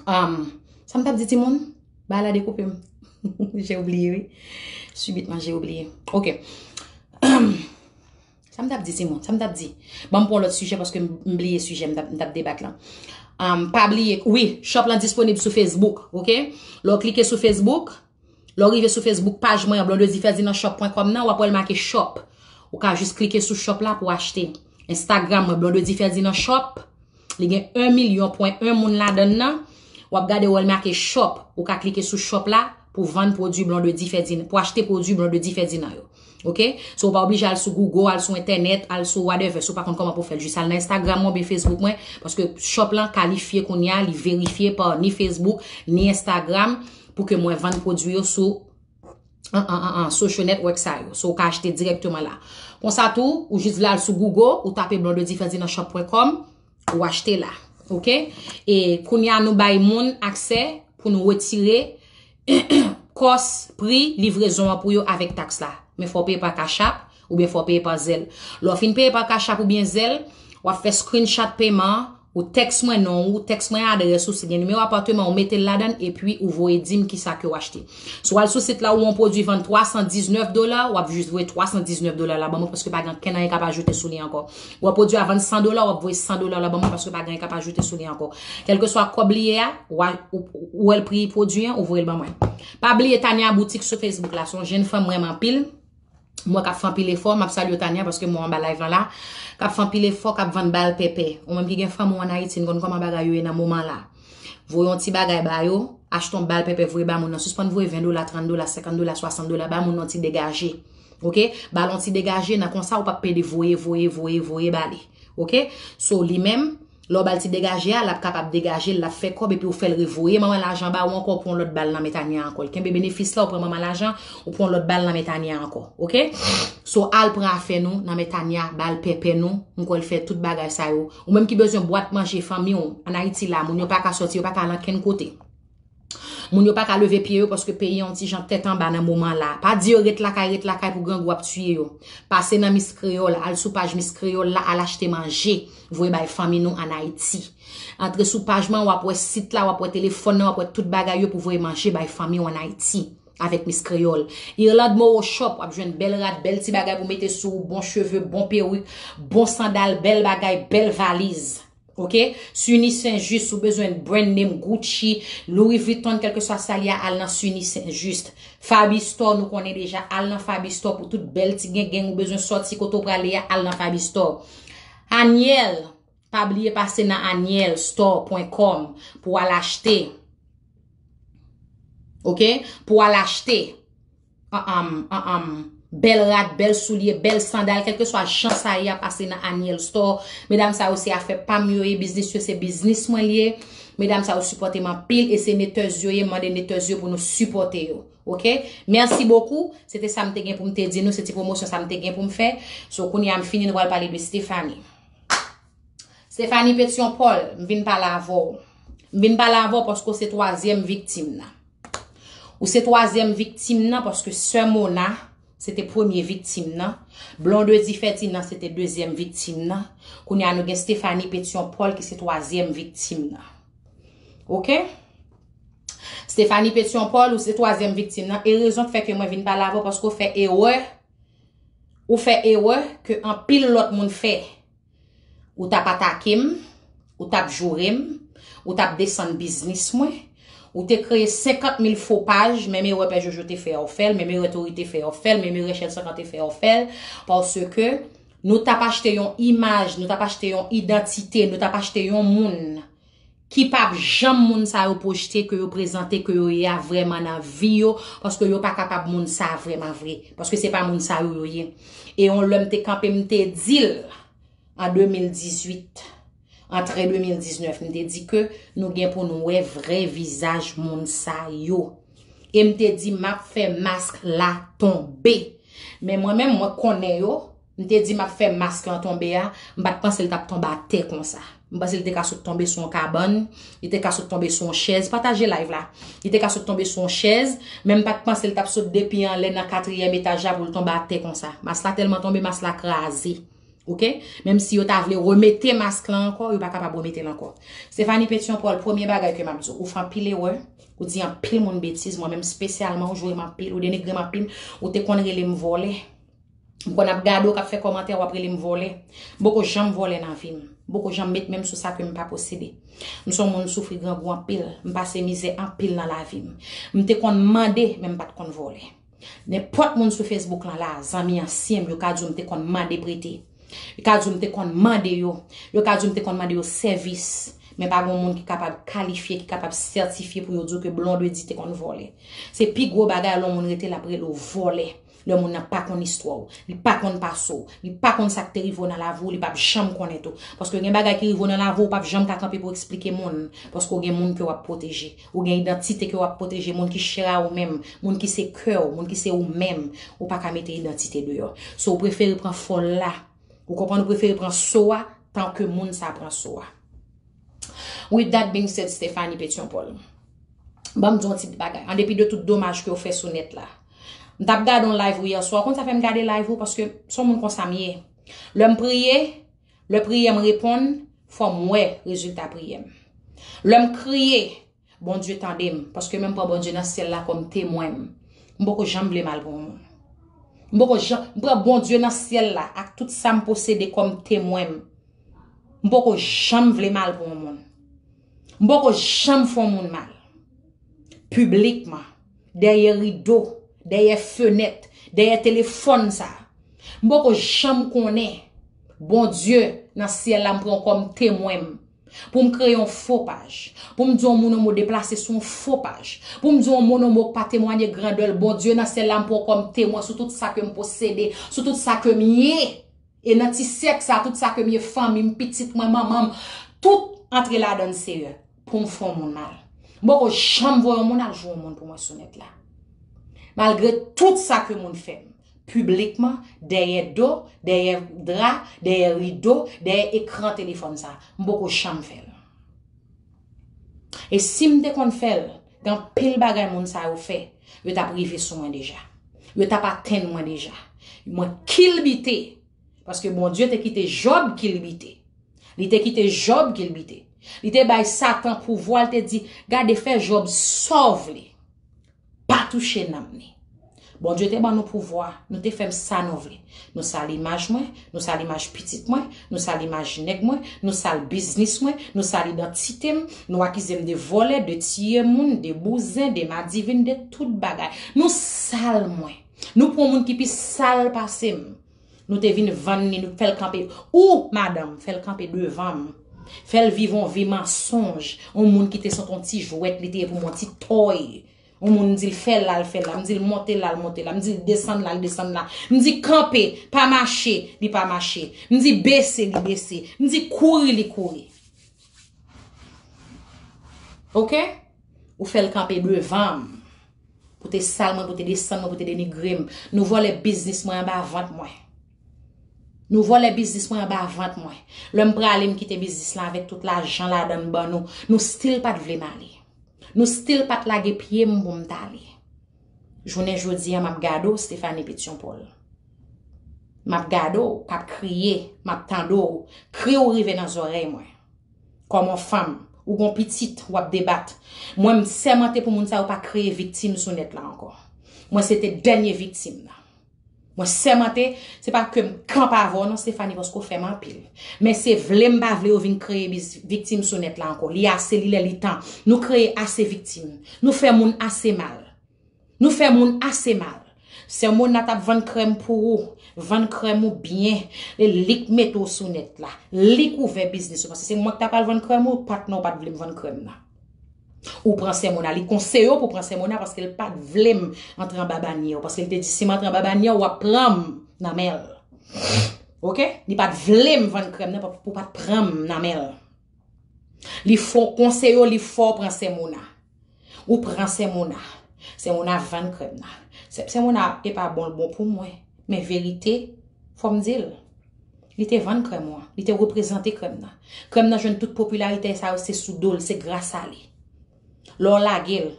Um, sa m t ap di timoun? Bagay la dekoupe m. J'ai oublié, wi. Subitement, j'ai oublié. Oke. Sa m t ap di, timoun? Sa m t ap di? Ban m pran lòt sijè paske m, m bliye sijè m t ap, m t ap debat lan. Um, pa bliye, wi, shop lan disponib sou Facebook, oke? Lè w klike sou Facebook, lè w rive sou Facebook, paj mwen an, blondedy ferdinand shop pwen kòm nan, w ap wè l make shop. Ou ka jis klike sou shop la pou w achte. Instagram mwen, Blondedy Ferdinand Shop. Li gen en milyon pwen en moun ladan l nan. W ap gade, w wè l make shop. Ou ka klike sou shop la pou vann pwodui Blondedy Ferdinand, pou achte pwodui Blondedy Ferdinand yo. Oke? So, ou pa oblije al sou Google, al sou entènèt, al sou whatever. Si w pa konn kòman pou w fè l, jis al nan Instagram mwen oubyen Facebook mwen, paske shop lan kalifye kounye a, li verifye pa ni Facebook, ni Instagram, pou ke mwen vann pwodui yo sou an, an, an, an, social network sa yo. So, ou ka achte dirèkteman la. Konsa tou, ou jis vle al sou Google, ou tape blondedy ferdinand shop pwen kòm, ou achte la. Oke? E kounye a, nou bay moun aksè pou nou retire kòs pri livrezon an pou yo avèk taks la. Men fò w peye pa Cash App oubyen fò w peye pa Zelle. Lè w fin peye pa Cash App oubyen Zelle, w ap fè screenshot peman an, ou tèks mwen non ou, tèks mwen adrès ou, si gen nimewo apatman, ou mete l ladan l, epi ou voye di m kisa ke w achte. Si w al sou sit la, ou wè yon pwodui vann twa san diznèf dola, w ap jis voye twa san diznèf dola la ban mwen, paske pa gen ankenn anyen k ap ajoute sou li ankò. Ou wè pwodui a vann san dola, w ap voye san dola la ban mwen, paske pa gen anyen k ap ajoute sou li ankò. Kèlkeswa kòb li ye a, w a, ou, ou wè l pri pwodui an, ou voye l ban mwen. Pa bliye Tania Boutique sou Facebook la, se yon jenn fanm m renmen anpil. Mwen k ap fè anpil efò, m ap salye w Tania, paske mwen anba live lan la, k ap fè anpil efò, k ap vann bal pèpè. Ou menm ki gen fanmi w ann Ayiti, n konn kòman bagay yo ye nan moman la. Voye yon ti bagay ba yo, achte yon bal pèpè, voye ba moun nan. Sispann voye ven dola, trant dola, senkant dola, swasant dola, ba moun nan yon ti degaje. Ok? Ba l yon ti degaje, nan konsa ou p ap pede voye, voye, voye, voye ba li. Ok? So, li menm, lè w ba l ti degaje a, l ap kapab degaje l, l ap fè kòb, epi ou fè l revoye manman lajan ba ou ankò, ou pran yon lòt ba l nan men Tania ankò. L kenbe benefis la, ou pran manman lajan, ou pran yon lòt ba l nan men Tania ankò. Ok? So, al pran afè nou nan men Tania, ba l pèpè nou, m kwè l fè tout bagay sa yo. Ou menm ki bezwen bwat manje fanmi w, ann Ayiti la, moun yo pa ka sòti, yo pa ka al ankenn kote. Moun yo pa ka leve pye yo paske peyi an yon ti jan tèt anba nan moman la. Pa di yo ret lakay, ret lakay pou grangou ap tiye yo. Pase nan Miss Kreyòl, al sou paj Miss Kreyòl la, al achte manje, voye bay fanmi nou ann Ayiti. Antre sou paj mwen, w ap wè sit la, w ap wè telefòn nan, w ap wè tout bagay yo pou voye manje bay fanmi w ann Ayiti. Avèk Miss Kreyòl. Irlande Moro Shop, w ap jwenn bèl rad, bèl ti bagay pou mete sou ou, bon cheve, bon perik, bon sandal, bèl bagay, bèl valiz. Ok? Suni Saint Juste, ou bezwen brand name Gucci, Louis Vuitton, kèlkeswa sa li a, al nan Suni Saint Juste. Faby Store, nou konnen deja, al nan Faby Store pou tout bèl ti gengen ou bezwen sòti kote w prale a, al nan Faby Store. Aniel, pa bliye pase nan aniel store point com pou al achte. Ok? Pou al achte. Anm, anm, bèl rad, bèl soulye, bèl sandal, kèlkeswa jan sa ye a, pase nan Aniel Store. Medam sa yo se afè pa m yo ye, biznis yo se biznis mwen li ye. Medam sa yo sipòte m anpil e se netèz yo ye, m mande netèz yo pou nou sipòte yo. Ok? Mèsi bokou. Se te sa m te gen pou m te di nou, se ti pwomosyon sa m te gen pou m fè. So, kounye a m fini, nou pral pale de Stephanie. Stephanie Petion Paul, m vin pale avè w. M vin pale avè w paske w se twazyèm viktim nan. Ou se twazyèm viktim nan paske sè Mona se te premye viktim nan. Blondedy Ferdinand se te dezyèm viktim nan. Kounye a nou gen Stephanie Petion Paul ki se twazyèm viktim nan. Ok? Stephanie Petion Paul, ou se twazyèm viktim nan. E rezon k fè ke mwen vin pale avè w paske w fè erè. Ou fè erè ke anpil lòt moun fè. Ou t ap atake m, ou t ap joure m, ou t ap desann biznis mwen, ou te kreye senkant mil fo paj, menm erè Pè Jojo te fè a w fè l, menm erè Tori te fè a w fè l, menm erè Shelson te fè a w fè l, paske nou t ap achte yon imaj, nou t ap achte yon idantite, nou t ap achte yon moun ki p ap janm moun sa yo pwojte, ke yo prezante, ke yo ye a vrèman nan vi yo, paske yo pa kapab moun sa vrèman vre, paske se pa moun sa yo yo ye. E yon lè m te kanpe, m te di l, an de mil dizuit, antre de mil diznèf, m te di ke nou gen pou nou wè vrè vizaj moun sa yo. E m te di, "M ap fè mask la tonbe." Men mwen menm, mwen konnen yo, m te di, "M ap fè mask lan tonbe" a, m pa t panse l t ap tonbe atè konsa. M panse l te ka sot tonbe sou yon kabann, li te ka sot tonbe sou yon chèz. Pataje live la. Li te ka sot tonbe sou yon chèz, men m pa t panse l t ap sot depi anlè nan katriyèm etaj la pou l tonbe atè konsa. Mask la tèlman tonbe, mask la kraze. Ok? Menm si yo ta vle remete mask lan ankò, yo pa kapab remete l ankò. Stephanie Petion Paul, premye bagay ke m ap di w, ou fè anpil erè, ou di anpil moun betiz, mwen menm espesyalman, ou joure m anpil, ou denigre m anpil, ou te konn rele m vòlè. M konn ap gade w k ap fè kòmantè, w ap rele m vòlè. M poko janm vòlè nan vi m. M poko janm met men m sou sa ke m pa posede. M se yon moun soufri grangou anpil, m pase mizè anpil nan lavi m. M te konn mande, men m pa t konn vòlè. Nenpòt moun sou Facebook lan la, zanmi ansyen m, yo ka di w m te konn mande prete. Yo ka di w m te konn mande yo. Yo ka di w m te konn mande yo sèvis. Men pa gen moun ki kapab kalifye, ki kapab sètifye pou yo di w ke Blondedy te konn vòlè. Se pi gwo bagay lè yon moun rete l ap rele w vòlè. Lè moun nan pa konn istwa w, li pa konn pase w, li pa konn sa k te rive w nan lavi w, li p ap janm konnen tou. Paske gen bagay ki rive w nan lavi w, ou p ap janm ka kanpe pou eksplike moun. Paske w gen moun ke w ap pwoteje. Ou gen idantite ke w ap pwoteje, moun ki chè a ou menm, moun ki se kè w, moun ki se ou menm. Ou pa ka mete idantite deyò. So, ou prefere pran fòl la. Ou konprann, ou prefere pran so a, tan ke moun sa pran so a. With that being said, Stephanie Petion Paul, ban m di w yon ti bagay. An depi de tout domaj ke w fè sou nèt la. M t ap gade yon live ou yè swa. Ou konn sa fè m gade live ou? Paske se yon moun konsa m ye. Lè m priye, lè priyè m reponn, fò m wè rezilta priyè m. Lè m kriye, Bondye tande m, paske menm pran Bondye nan syèl la kòm temwen m. M poko janm vle mal pou yon moun. M poko janm, m pran Bondye nan syèl la ak tout sa m posede kòm temwen m. M poko janm vle mal pou yon moun. M poko janm fè yon moun mal. Piblikman, dèyè rido, dèyè fenèt, dèyè telefòn sa. M poko janm konnen Bondye nan syèl la m pran kòm temwen m. Pou m kreye yon fo paj. Pou m di yon moun yon mo deplase sou yon fo paj. Pou m di yon moun yon mo k pa temwaye grandè l. Bondye nan syèl la, m pran w kòm temwen sou tout sa ke m posede, sou tout sa ke m ye. E nan ti sèk sa, tout sa ke m ye, fanmi m, pitit mwen, manman m, tout antre ladan l, Seyè, pou m fè yon moun mal. M poko janm voye yon moun al jwe yon moun pou mwen sou nèt la. Malgre tout sa ke moun fè m, piblikman, dèyè do, dèyè dra, dèyè rido, dèyè ekran telefòn sa, m poko janm fè l. E si m te konn fè l, gen anpil bagay moun sa yo fè, yo t ap rive sou mwen deja. Yo t ap atenn mwen deja. Mwen kilbite, paske Bondye te kite Jòb kilbite. Li te kite Jòb kilbite. Li te bay Satan pouvwa, li te di, gade, fè Jòb sa w vle. Pa touche nanm ni. Bondye te ban nou pouvwa, nou te fè m sa nou vle. Nou sal imaj mwen, nou sal imaj pitit mwen, nou sal imaj nèg mwen, nou sal biznis mwen, nou sal idantite m, nou akize m de vòlè, de tiye moun, de bouzen, de madivin, de tout bagay. Nou sal mwen. Nou pran moun ki pi sal pase m. Nou te vin vann li, nou fè l kanpe. Ou, madanm, fè l kanpe devan m. Fè l viv yon vi mansonj. Yon moun ki te santi yon ti jwèt, li te ye pou m yon ti tòy. Yon moun, m di l fè la, l fè la. M di l monte la, l monte la. M di l desann la, l desann la. M di kanpe, pa mache, li pa mache. M di bese, li bese. M di kouri, li kouri. Oke? Ou fè l kanpe devan m. Pou te sal mwen, pou te desann mwen, pou te denigre m. Nou vòlè biznis mwen anba vant mwen. Nou vòlè biznis mwen anba vant mwen. Lè m prale, m kite biznis la avèk tout lajan ladan l ban nou. Nou still pa t vle m ale. Nou still pa t lage pye m pou m t ale. Jounen jodi a, m ap gade w, Stephanie Petion Paul. M ap gade w, k ap kriye, m ap tande w. Kri w rive nan zòrèy mwen. Kòm yon fanm, ou gon pitit, w ap debat. Mwen, m sèmante pou moun sa yo pa kreye viktim sou nèt la ankò. Mwen, se te dènye viktim nan. Mwen sèmante, se pa ke m kanpe avè w non, Stephanie, paske w fè m anpil. Men se vle m pa vle yo vin kreye biz- viktim sou nèt la ankò. Li ase, li lè, li tan. Nou kreye ase viktim. Nou fè moun ase mal. Nou fè moun ase mal. Sè Mona t ap vann krèm pou ou. Vann krèm ou byen. E li k mete w sou nèt la. Li k ouvè biznis ou. Paske se mwen k ta pral vann krèm ou, patnè w pa t vle m vann krèm nan. Ou pran Sè Mona. Li konseye w pou pran Sè Mona paske l pa t vle m antre anba banyè w. Paske l te di, si m antre anba banyè w, w ap pran m nan men l. Oke? Li pa t vle m vann krèm nan pou pa t pran m nan men l. Li fè w konseye w, li fè w pran Sè Mona. Ou pran Sè Mona. Sè Mona vann krèm nan. Sè, Sè Mona, e pa bon l bon pou mwen. Men verite, fò m di l. Li te vann krèm ou an. Li te reprezante krèm nan. Krèm nan jwenn tout popilarite sa yo, se sou do l, se gras a li. Lè w lage l,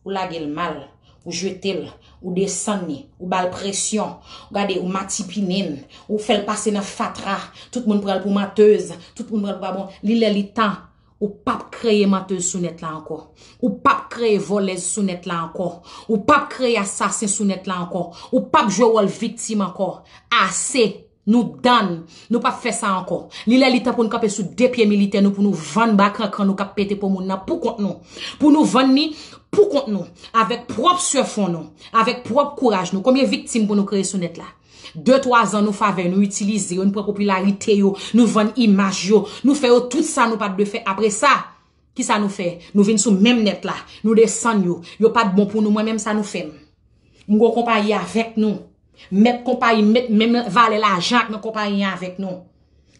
ou lage l mal, ou jete l, ou desann li, ou ba l presyon, ou gade, ou matipinen l, ou fè l pase nan fatra, tout moun pran l pou mantèz, tout moun pran l pou pa bon. Li lè li tan, ou p ap kreye mantèz sou nèt la ankò. Ou p ap kreye vòlèz sou nèt la ankò. Ou p ap kreye asasen sou nèt la ankò. Ou p ap jwe wòl viktim ankò. Ase! Nou dann, nou p ap fè sa ankò. Li lè li tan pou n kanpe sou de pye militè nou, pou nou vann ba krankran nou k ap pete po moun nan pou kont nou. Pou nou vann li pou kont nou, avèk pwòp sèfon nou, avèk pwòp kouraj nou. Konbyen viktim pou nou kreye sou nèt la? De, twa zan nou favè, nou itilize yo, nou pran popilarite yo, nou vann imaj yo, nou fè yo tout sa nou pa t dwe fè. Apre sa, kisa nou fè? Nou vin sou menm nèt la, nou desann yo. Yo pa t bon pou nou, mwen menm sa nou fè m. M gon konpayi avèk nou. Mèt konpayi, met menm valè lajan ak nan konpayi an avèk nou.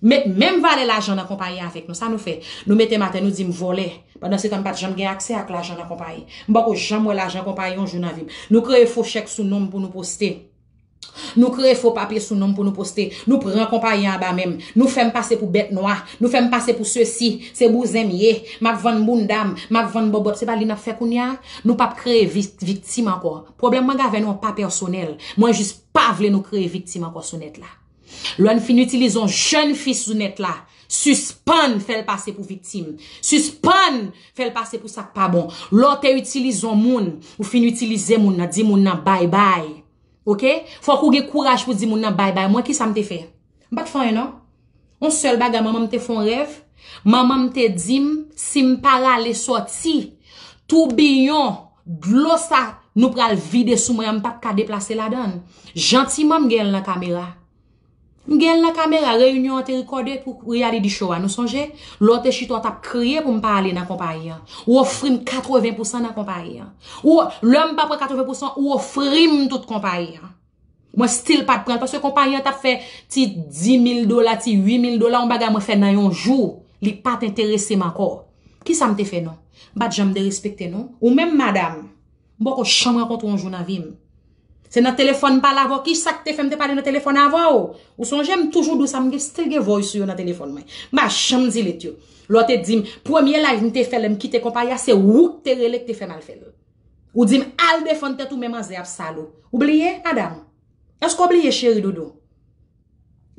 Met menm valè lajan nan konpayi an avèk nou. Sa nou fè? Nou mete m atè, nou di m vòlè. Pandan se tan, m pa t janm gen aksè ak lajan nan konpayi. M poko janm wè lajan konpayi yon jou nan vi m. Nou kreye fo chèk sou non m pou nou poste. Nou kreye fo papye sou non m pou nou poste. Nou pran konpayi an anba men m. Nou fè m pase pou bèt nwa. Nou fè m pase pou sesi. Se bouzen m ye. M ap vann bounda m. M ap vann bòbòt. Se pa li n ap fè kounye a? Nou p ap kreye vi- viktim ankò. Pwoblèm mwen gen avè nou an pa pèsonèl. Mwen jis pa vle nou kreye viktim ankò sou nèt la. Lè n fin itilize yon jèn fi sou nèt la, sispann fè l pase pou viktim. Sispann fè l pase pou sa k pa bon. Lè w te itilize yon moun, ou fin itilize moun nan, di moun nan bay bay. Oke? Fòk ou gen kouraj pou di moun nan bay bay. Mwen, kisa m te fè? M pa t fè anyen, non. Yon sèl bagay, manman m te fè yon rèv. Manman m te di m, si m pa rale sòti toubiyon dlo sa nou pral vide sou mwen an, m p ap ka deplase ladan l. Jantiman, m gen l nan kamera. M gen l nan kamera, reyinyon an te rekòde pou reality show a, nou sonje? Lè w te chita, w t ap kriye pou m pa ale nan konpayi an. Ou ofri m katreven pousan nan konpayi an. Ou, lè m pa pran katreven pousan, ou ofri m tout konpayi an. Mwen still pa t pran l, paske konpayi an t ap fè ti dis mil dola, ti uit mil dola, yon bagay mwen fè nan yon jou, li pa t enterese m ankò. Kisa m te fè non? M pa t janm derespekte non. Ou menm, madam, m poko janm rankontre w yon jou nan vi m. Se nan telefòn m pale avè w. Kisa k te fè m te pale nan telefòn avè w? Ou sonje m toujou di w sa, m gen, still gen voice ou yo nan telefòn mwen. M pa janm delete yo. Lè w te di m, premye live m te fè lè m kite konpayi a, se ou k te rele k te fè m al fè l. Ou di m al defann tèt ou, men manzè ap sal ou. Ou bliye, madam? Èske w bliye, cheri doudou?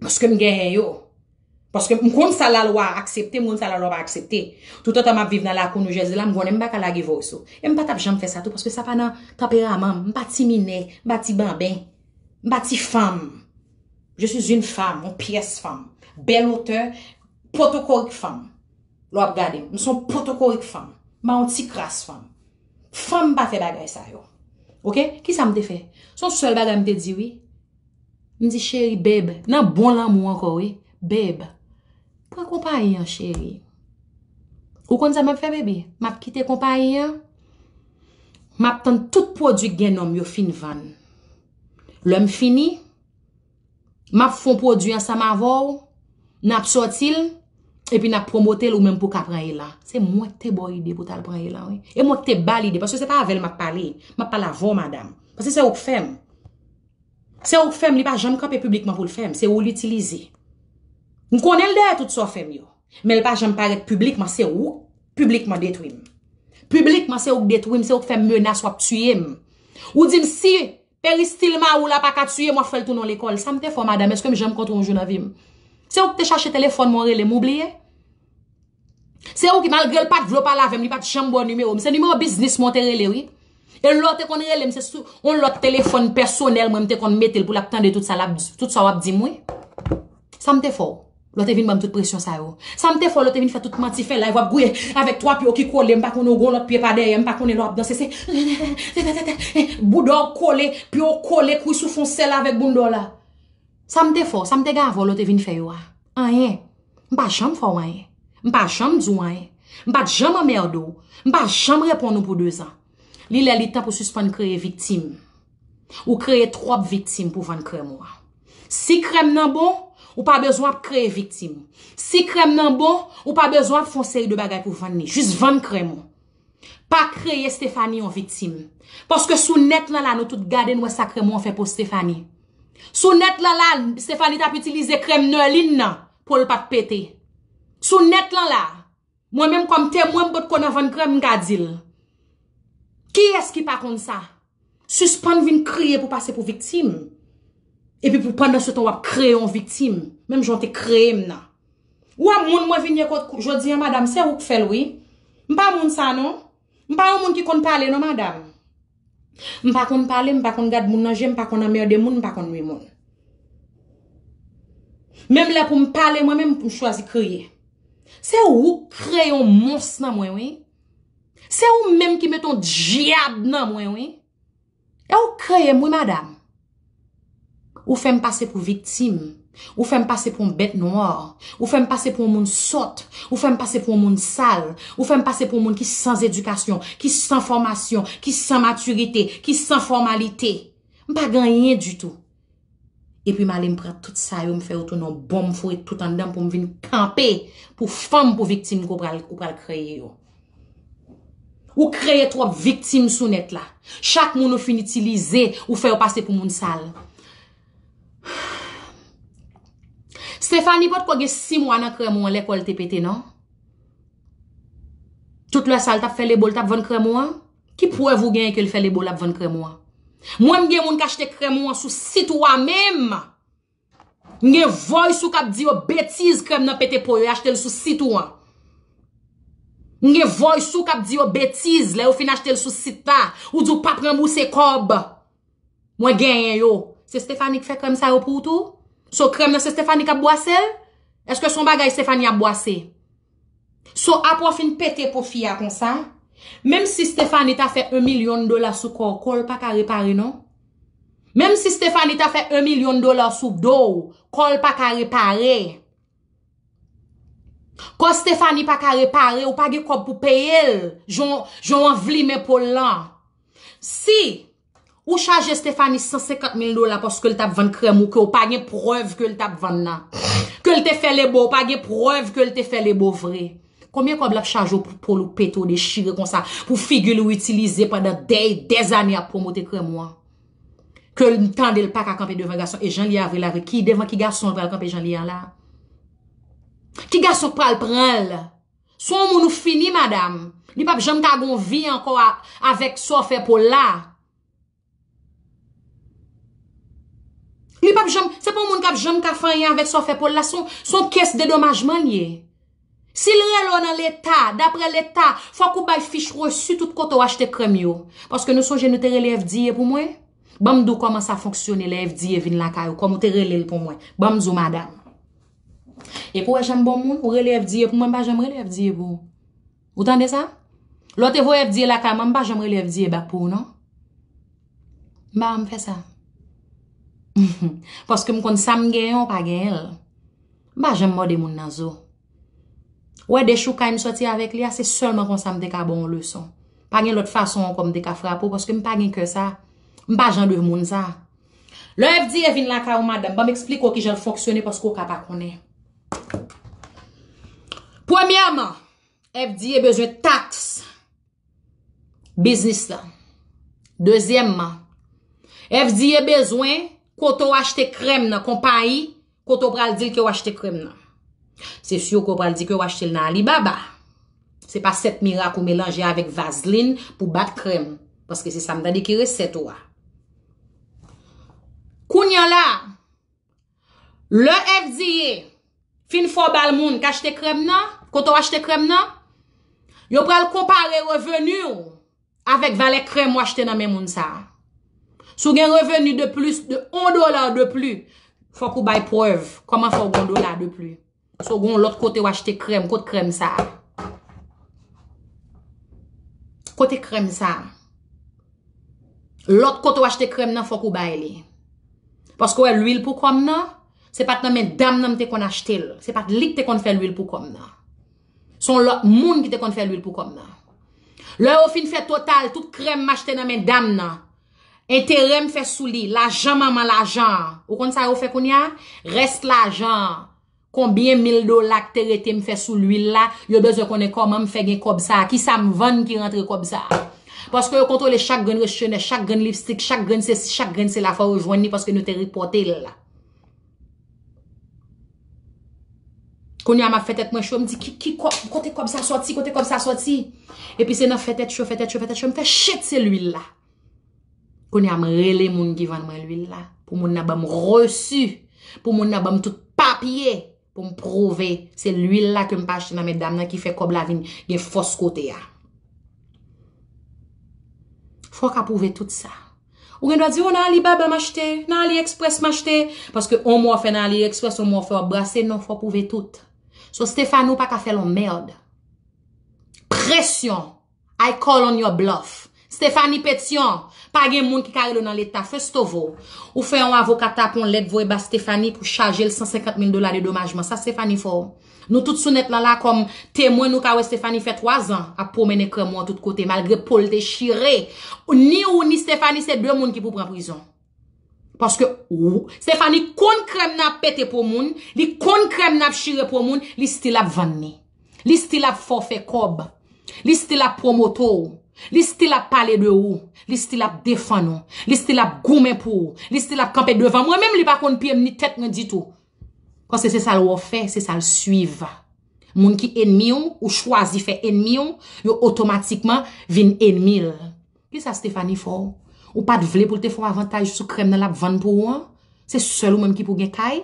Paske m genyen yo. Paske m konn sa lalwa aksepte, m konn sa lalwa pa aksepte. Toutotan m ap viv nan lakou New Jersey la, m konnen m pa ka lage voice ou. E m pa t ap janm fè sa tou, paske sa pa nan tanperaman m. M pa ti minè, m pa ti banben, m pa ti fanm. Je suis une femme, yon pyès fanm. Bèl otè, potokorik fanm. Lè w ap gade m, m se yon potokorik fanm. M pa yon ti kras fanm. Fanm pa fè bagay sa yo. Oke? Kisa m te fè? Se yon sèl bagay m te di, wi. M di, cheri, babe, nan bon lanmou ankò, wi. Babe, pran konpayi an, cheri. Ou konn sa m ap fè, baby? M ap kite konpayi an. M ap tann tout pwodui k gen non m yo fin vann. Lè m fini, m ap fè yon pwodui ansanm avè w, n ap sòti l, epi n ap pwomote l ou menm pou w ka pran elan. Se mwen k te ba w ide pou w t al pran elan, wi. E mwen k te ba l ide, paske se pa avè l m ap pale. M ap pale avè w, madam. Paske se ou k fè m. Se ou k fè m, li pa janm kanpe piblikman pou l fè m. Se ou l itilize. M konnen l dèyè tout sa w fè m yo. Men l pa janm parèt piblikman, se ou k piblikman detwi m. Piblikman, se ou k detwi m, se ou k fè m menas w ap tiye m. Ou di m si peristil mari w la pa ka tiye m, w ap fè l tounen yon lekòl. Sa m te fè w, madam? Èske m janm kontre w yon jou nan vi m? Se ou k te chache telefòn mwen, w rele m, ou bliye? Se ou ki, malgre l pa t vle w pale avè m, li pa t janm ba w nimewo m. Se nimewo biznis mwen w te rele, wi. E lè w te konn rele m, se sou yon lòt telefòn pèsonèl mwen m te konn mete l pou l ap tande tout sa l ap, tout sa w ap di m, wi. Sa m te fè w? Lè w te vin ban m tout presyon sa yo. Sa m te fè w? Lè w te vin fè tout manti, fè live, w ap gouye avèk twa pye w ki kole, m pa konnen w gen yon lòt pye pa dèyè, m pa konnen lè w ap danse, se bouda w kole, pye w kole, kwi sou fon sèl avèk bounda w la. Sa m te fè w? Sa m te gen avè w lè w te vin fè yo a? Anyen. M pa janm fè w anyen. M pa janm di w anyen. M pa t janm anmède w. M pa janm reponn ou pou dezan. Li lè li tan pou w sispann kreye viktim. Ou kreye twòp viktim pou vann krèm ou a. Si krèm nan bon, ou pa bezwen ap kreye viktim. Si krèm nan bon, ou pa bezwen ap fè yon seri de bagay pou vann li. Jis vann krèm ou. Pa kreye Stephanie yon viktim. Paske sou nèt lan la, nou tout gade, n wè sa krèm ou an fè pou Stephanie. Sou nèt lan la, Stephanie t ap itilize krèm Nerline nan pou l pa t pete. Sou nèt lan la, mwen menm kòm temwen, m potko nan vann krèm, m ka di l. Kiyès ki pa konn sa? Sispann vin kriye pou pase pou viktim. Epi pou pandan se tan w ap kreye yon viktim, menm jan w te kreye m nan. Ou wè moun mwen vin ye kot jodi a, madam, se ou k fè l, wi. M pa moun sa non. M pa yon moun ki konn pale non, madam. M pa konn pale, m pa konn gad moun nan je, m pa konn anmède moun, m pa konn nwi moun. Menm lè pou m pale, mwen menm, m chwazi kriye. Se ou k kreye yon mons nan mwen, wi. Se ou menm ki mete yon dyab nan mwen, wi. E ou k kreye m, wi, madam. Ou fè m pase pou viktim. Ou fè m pase pou yon bèt nwa. Ou fè m pase pou yon moun sòt. Ou fè m pase pou yon moun sal. Ou fè m pase pou yon moun ki san edikasyon, ki san fòmasyon, ki san matirite, ki san fòmalite. M pa gen anyen ditou. Epi m ale m pran tout sa yo, m fè yo tounen yon bonm foure tout anndan m pou m vin kanpe pou fanm, pou viktim ke w pral, ou pral kreye yo. Ou kreye twòp viktim sou nèt la. Chak moun ou fin itilize, ou fè yo pase pou moun sal. Stephanie potko gen sis mwa nan krèm ou an lè kò l te pete, non? Tout lè sa l t ap fè lebo, l t ap vann krèm ou an? Ki prèv ou genyen ke l fè lebo, l ap vann krèm ou an? Mwen, m gen moun k achte krèm ou an sou sit ou a menm. M gen voice ou k ap di yo betiz, krèm nan pete po, yo achte l sou sit ou an. M gen voice ou k ap di yo betiz, lè yo fin achte l sou sit la, ou di w p ap ranbouse kòb. Mwen genyen yo. Se Stephanie k fè krèm sa yo pou ou tou? So krèm nan se Stephanie k ap bwase l? Èske se yon bagay Stephanie ap bwase? So, apre w fin pete po fi a konsa, menm si Stephanie ta fè yon milyon dola sou kò w, kò l pa ka repare non. Menm si Stephanie ta fè yon milyon dola sou do w, kò l pa ka repare. Kò Stephanie pa ka repare, ou pa gen kòb pou peye l. Jan w anvlimen po l lan. Si ou chaje Stephanie san senkant mil dola paske l t ap vann krèm ou ke ou pa gen prèv ke l t ap vann nan. Ke l te fè lebo, ou pa gen prèv ke l te fè lebo vre. Konbyen kòb l ap chaje w pou po l ou pete w dechire konsa, pou figi l ou itilize pandan dè, dèzane ap pwomote krèm ou an? Ke l tande l pa ka kanpe devan gason, e jan l ye a vre la vre, ki devan ki gason l pral kanpe jan l ye a la? Ki gason k pral pran l? Se yon moun ou fini, madanm. Li p ap janm ka gon vi ankò a, avèk sa w fè po l la. Li p ap janm, se pa yon moun k ap janm ka fè anyen avèk sa w fè po l la. Se yon, se yon kès dedomajman l ye. Si l rele w nan leta, daprè leta, fòk ou bay fich resi tout kote w achte krèm yo. Paske nou sonje nou te rele F D A pou mwen? Ban m di w kòman sa fonksyone lè F D A vin lakay ou, kòm ou te rele l pou mwen. Ban m di w, madanm. Epi w wè jan m bon moun, ou rele F D A pou mwen, m pa janm rele F D A pou ou. Ou tande sa? Lè w te voye F D A lakay mwen, m pa janm rele F D A back pou ou, non. M pa janm fè sa. Paske m konn sa m genyen, w pa genyen l. M pa janm mòde moun nan zo. Ou wè dechoukay m sòti avèk li a, se sèlman konsa m te ka ba w yon leson. Pa gen lòt fason ankò m te ka frape w, paske m pa gen kè sa. M pa jan de moun sa. Lè F D A vin lakay ou, madanm, ban m eksplike w kijan l fonksyone, paske w ka pa konnen. Premyèman, F D A bezwen taks biznis la. Dezyèmman, F D A bezwen kote w achte krèm nan, konpayi kote w pral di l ke w achte krèm nan. Se si ke w pral di ke w achte l nan Alibaba. Se pa sèt mirak ou melanje avèk vazlin pou bat krèm. Paske se sa m tande ki resèt ou a. Kounye a la, lè F D A fin fè w ba l moun k achte krèm nan, kote w achte krèm nan, yo pral konpare reveni w avèk valè krèm w achte nan men moun sa a. Si w gen reveni de plis de yon dola de pli, fòk ou bay prèv kòman fè w gen yon dola de pli. Si w gen yon lòt kote w achte krèm, kot krèm sa a? Kote krèm sa a? Lòt kote w achte krèm nan, fòk ou bay li. Paske w wè lwil pou kò m nan, se pa t nan men dam nan m te konn achte l. Se pa t li k te konn fè lwil pou kò m nan. Se yon lòt moun ki te konn fè lwil pou kò m nan. Lè yo fin fè total tout krèm m achte nan men dam nan, enterè m fè sou li, lajan manman lajan an. Ou konn sa yo fè kounye a? Rès lajan an. Konbyen mil dola k te rete m fè sou lwil la, yo bezwen konnen kòman m fè gen kòb sa a, kisa m vann ki rantre kòb sa a. Paske yo kontwole chak grenn rechechenè, chak grenn lipstik, chak grenn sesi, chak grenn sela, fò yo jwenn li paske nou te repòte l. Kounye a m ap fè tèt mwen cho, m di, ki, ki kòb, kote kòb sa sòti, kote kòb sa sòti? Epi se nan fè tèt cho, fè tèt cho, fè tèt cho, m fè chet se lwil la. Kounye a m rele moun ki vann mwen lwil la, pou moun nan ban m resi, pou moun nan ban m tout papye, pou m pwouve se lwil la ke m pa achte nan men dam nan ki fè kòb la vin gen fòs kote a. Fò w ka pwouve tout sa. Ou gen dwa di, o, nan Alibaba m achte, nan AliExpress m achte, paske yon mwa w fè nan AliExpress, yon mwa w fè w ap brase, non, fò w pwouve tout. So, Stephanie, ou pa ka fè l yon mèd. Presyon. I call on your bluff. Stephanie Petion, pa gen moun ki ka rele w nan leta. First of all, ou fè yon avoka tape yon lèt voye ba Stephanie pou chaje l san senkant mil dola dedomajman. Sa Stephanie fè w. Nou tout sou nèt lan la kòm temwen, nou ka wè Stephanie fè twa zan ap pwomennen krèm ou an tout kote, malgre po l dechire. Ni ou ni Stephanie se de moun ki pou pran prizon. Paske ou, Stephanie konn krèm nan ap pete po moun, li konn krèm nan ap chire po moun, li still ap vann li. Li still ap fè w fè kòb. Li still ap pwomote w. Li still ap pale de ou. Li still ap defann ou. Li still ap goumen pou ou. Li still ap kanpe devan mwen. Menm li pa konn pye m ni tèt mwen ditou. Paske se sa l wè w fè, se sa l swiv. Moun ki enmi w, ou chwazi fè enmi w, yo otomatikman vin enmi l. Kisa Stephanie fè w? Ou pa t vle pou l te fè w avantaj sou krèm nan l ap vann pou ou an? Se sèl ou menm ki pou gen kay?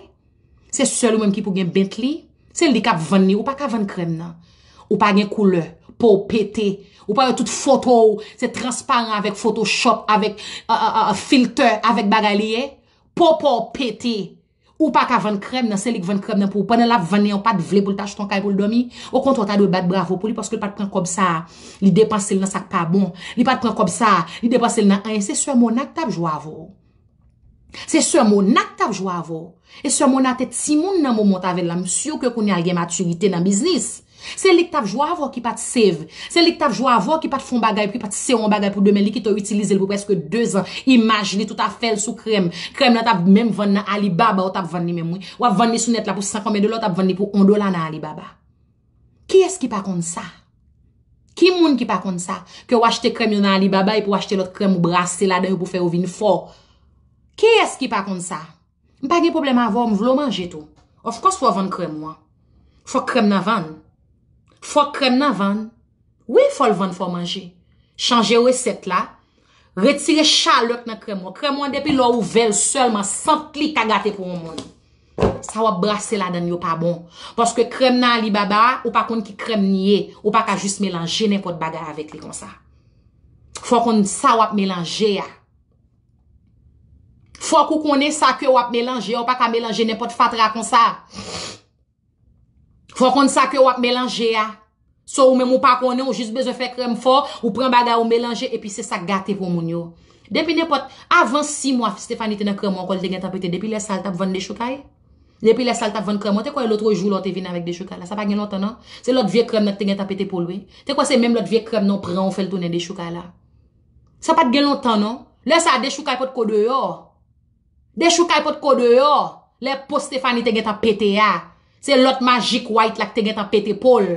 Se sèl ou menm ki pou gen Bentley? Se li k ap vann li, ou pa ka vann krèm nan. Ou pa gen koulè, po w pete. Ou pa wè tout foto w, se transparan avèk Photoshop, avèk, a, a, a, filtè, avèk bagay li ye? Po pa w pete. Ou pa ka vann krèm nan, se li k vann krèm nan pou ou. Pandan l ap vann li an, ou pa t vle pou l t achte yon kay pou l dòmi. Okontrè, w ta dwe bat bravo pou li paske l pa t pran kòb sa a, li depanse l nan sa k pa bon. Li pa t pran kòb sa a, li depanse l nan anyen. Se sè Mona k t ap jwe avè w. Se sè Mona k t ap jwe avè w. E sè Mona te timoun nan moman w t avè l la, m si ke kounye a l gen matirite nan biznis. Se li k t ap jwe avè w ki pa t save. Se li k t ap jwe avè w ki pa t fè yon bagay, ki pa t sere yon bagay pou demen. Li kite w itilize l pou prèske de zan. Imaj li, tout afè l sou krèm. Krèm nan t ap menm vann nan Alibaba, ou t ap vann li menm, wi. W ap vann li sou nèt la pou san konbyen dola, ou t ap vann li pou yon dola nan Alibaba. Kiyès ki pa konn sa? Ki moun ki pa konn sa? Ke w achte krèm yo nan Alibaba epi w achte lòt krèm ou brase ladan yo pou fè yo vin fò. Kiyès ki pa konn sa? M pa gen pwoblèm avè w, m vle w manje tou. Of course, fò w vann krèm ou an. Fòk krèm nan vann. Fòk krèm nan vann. Wi, fò l vann, fò w manje. Chanje resèt la. Retire chalè k nan krèm ou an. Krèm ou an, depi lè w ouvè l sèlman, sant li ka gate pou yon moun. Sa w ap brase ladan l yo pa bon. Paske krèm nan Alibaba a, ou pa konn ki krèm li ye. Ou pa ka jis melanje nenpòt bagay avèk li konsa. Fò w konn sa w ap melanje a. Fòk ou konnen sa ke w ap melanje a, ou pa ka melanje nenpòt fatra konsa. Fò w konn sa ke w ap melanje a. So, ou menm ou pa konnen, ou jis bezwen fè krèm fò, ou pran bagay ou melanje, epi se sa k gate pou moun yo. Depi nenpòt, avan sis mwa, Stephanie te nan krèm ou ankò, li te gentan pete. Depi lè sa, l t ap vann dechoukay? Depi lè sa, l t ap vann krèm ou? Te kwè lòt jou lè w te vin avèk dechoukay la? Sa pa gen lontan, non. Se lòt vye krèm nan ki te gentan pete po l, wi. Te kwè se menm lòt vye krèm nan w pran, ou fè l tounen dechoukay la? Sa pa t gen lontan, non. Lè sa, dechoukay potko deyò. Dechoukay potko deyò. Lè po Stephanie te gentan pete a. Se lòt Magic White la ki te gentan pete po l.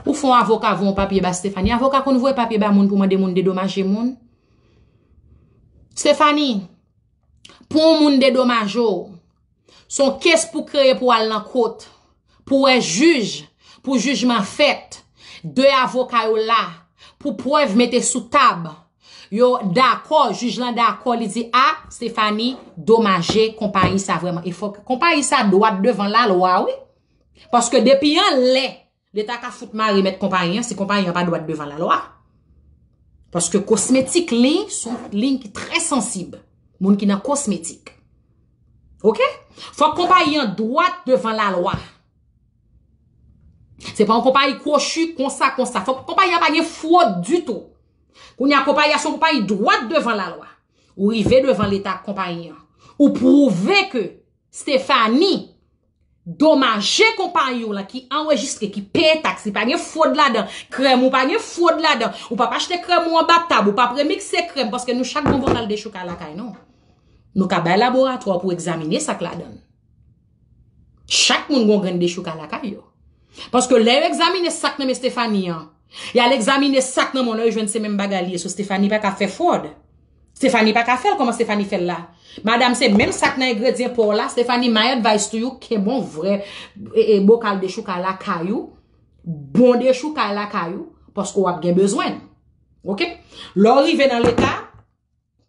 Ou fè yon avoka voye yon papye ba Stephanie. Avoka konn voye papye ba moun pou mande moun dedomaje moun. Stephanie, pou yon moun dedomaje w, se yon kes pou kreye pou al nan kot, pou wè jij, pou jijman fèt. De avoka yo la, pou prèv mete sou tab. Yo dakò, jij lan dakò, li di, a, Stephanie domaje konpayi sa vrèman. E fòk konpayi sa dwat devan lalwa, wi. Paske depi anlè, Leta ka fout mare mèt konpayi an si konpayi an pa dwat devan lalwa. Paske kosmetik liy se yon liy ki trè sansib. Moun ki nan kosmetik. Oke? Fòk konpayi an dwat devan lalwa. Se pa yon konpayi kwochi konsa, konsa. Fòk konpayi an pa gen fwod ditou. Kounye a, konpayi a se yon konpayi dwat devan lalwa. Ou rive devan Leta ak konpayi an. Ou pwouve ke Stephanie domaje konpayi w lan ki anrejistre, ki peye taks, li pa gen fwod ladan, krèm ou pa gen fwod ladan, ou p ap achte krèm ou anba tab, ou p ap remikse krèm, paske nou chak gen yon bòkal dechoukay lakay nou. Nou ka bay laboratwa pou egzamine sa k ladan l. Chak moun gen yon grenn dechoukay lakay yo. Paske lè yo egzamine sa k nan men Stephanie an, y al egzamine sa k nan men w, lè yo jwenn se menm bagay li ye, so Stephanie pa ka fè fwod. Stephanie pa ka fè l kòman Stephanie fè l la. Madam, se menm sa k nan engredyan pa w la. Stephanie, my advice to you, kenbe yon vrè e, e, bokal dechoukay lakay ou. Bon dechoukay lakay ou, paske w ap gen bezwen l. Oke? Lè w rive nan Leta,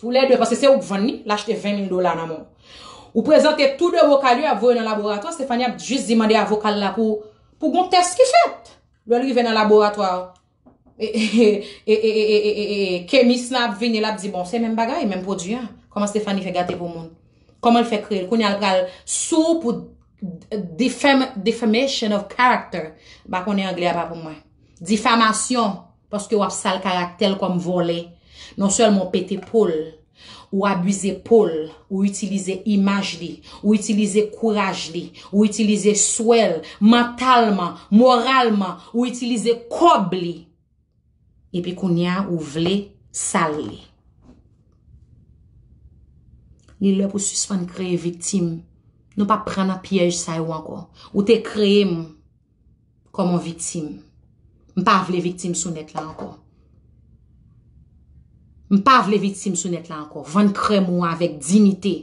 toulède, paske se ou k vann li, l achte ven mil dola nan men w. Ou prezante tou de bokal yo, y ap voye nan laboratwa, Stephanie ap jis di mande avoka l la pou, pou gon tès ki fèt. Lè l rive nan laboratwa, e, e, kemis lan ap vini, l ap di, bon, se menm bagay, menm pwodui a. Kòman Stephanie fè gate pou moun? Kòman l fè kreye l? Kounye a, l pral sou pou defam-, defamation of character. M pa konnen anglè a pa pou mwen. Difamasyon, paske w ap sal karaktè l kòm vòlè. Non sèlman w pete po l, ou abize po l, ou itilize imaj li, ou itilize kouraj li, ou itilize swè l, mantalman, moralman, ou itilize kòb li. Epi kounye a, ou vle sal li. Li lè pou sispann kreye viktim. Nou p ap pran nan pyèj sa yo ankò. Ou te kreye m kòm yon viktim. M pa vle viktim sou nèt la ankò. M pa vle viktim sou nèt la ankò. Vann krèm ou avèk diyite.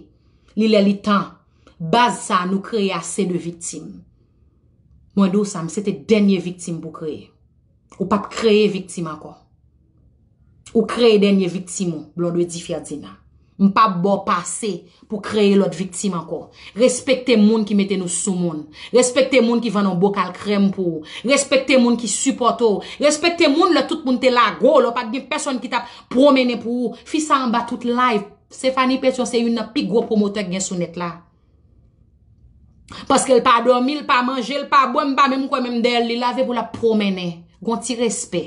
Li lè li tan. Baz sa a nou kreye ase de viktim. Mwen di w sa, m se te dènye viktim pou kreye. Ou p ap kreye viktim ankò. Ou kreye dènye viktim ou, Blondedy Ferdinand. M p ap ba w pase pou kreye lòt viktim ankò. Respekte moun ki mete nou sou moun. Respekte moun ki vann yon bokal krèm pou ou. Respekte moun ki sipòte w. Respekte moun lè tout moun te lage w, lè w pa t gen pèsonn ki t ap pwomennen pou ou. Fi sa anba tout live. Stephanie Petion se youn nan pi gwo pwomotè k gen sou nèt la. Paske l pa dòmi, l pa manje, l pa bwè, m pa menm kwè menm dèyè l li lave pou l ap pwomennen. Gon ti respè.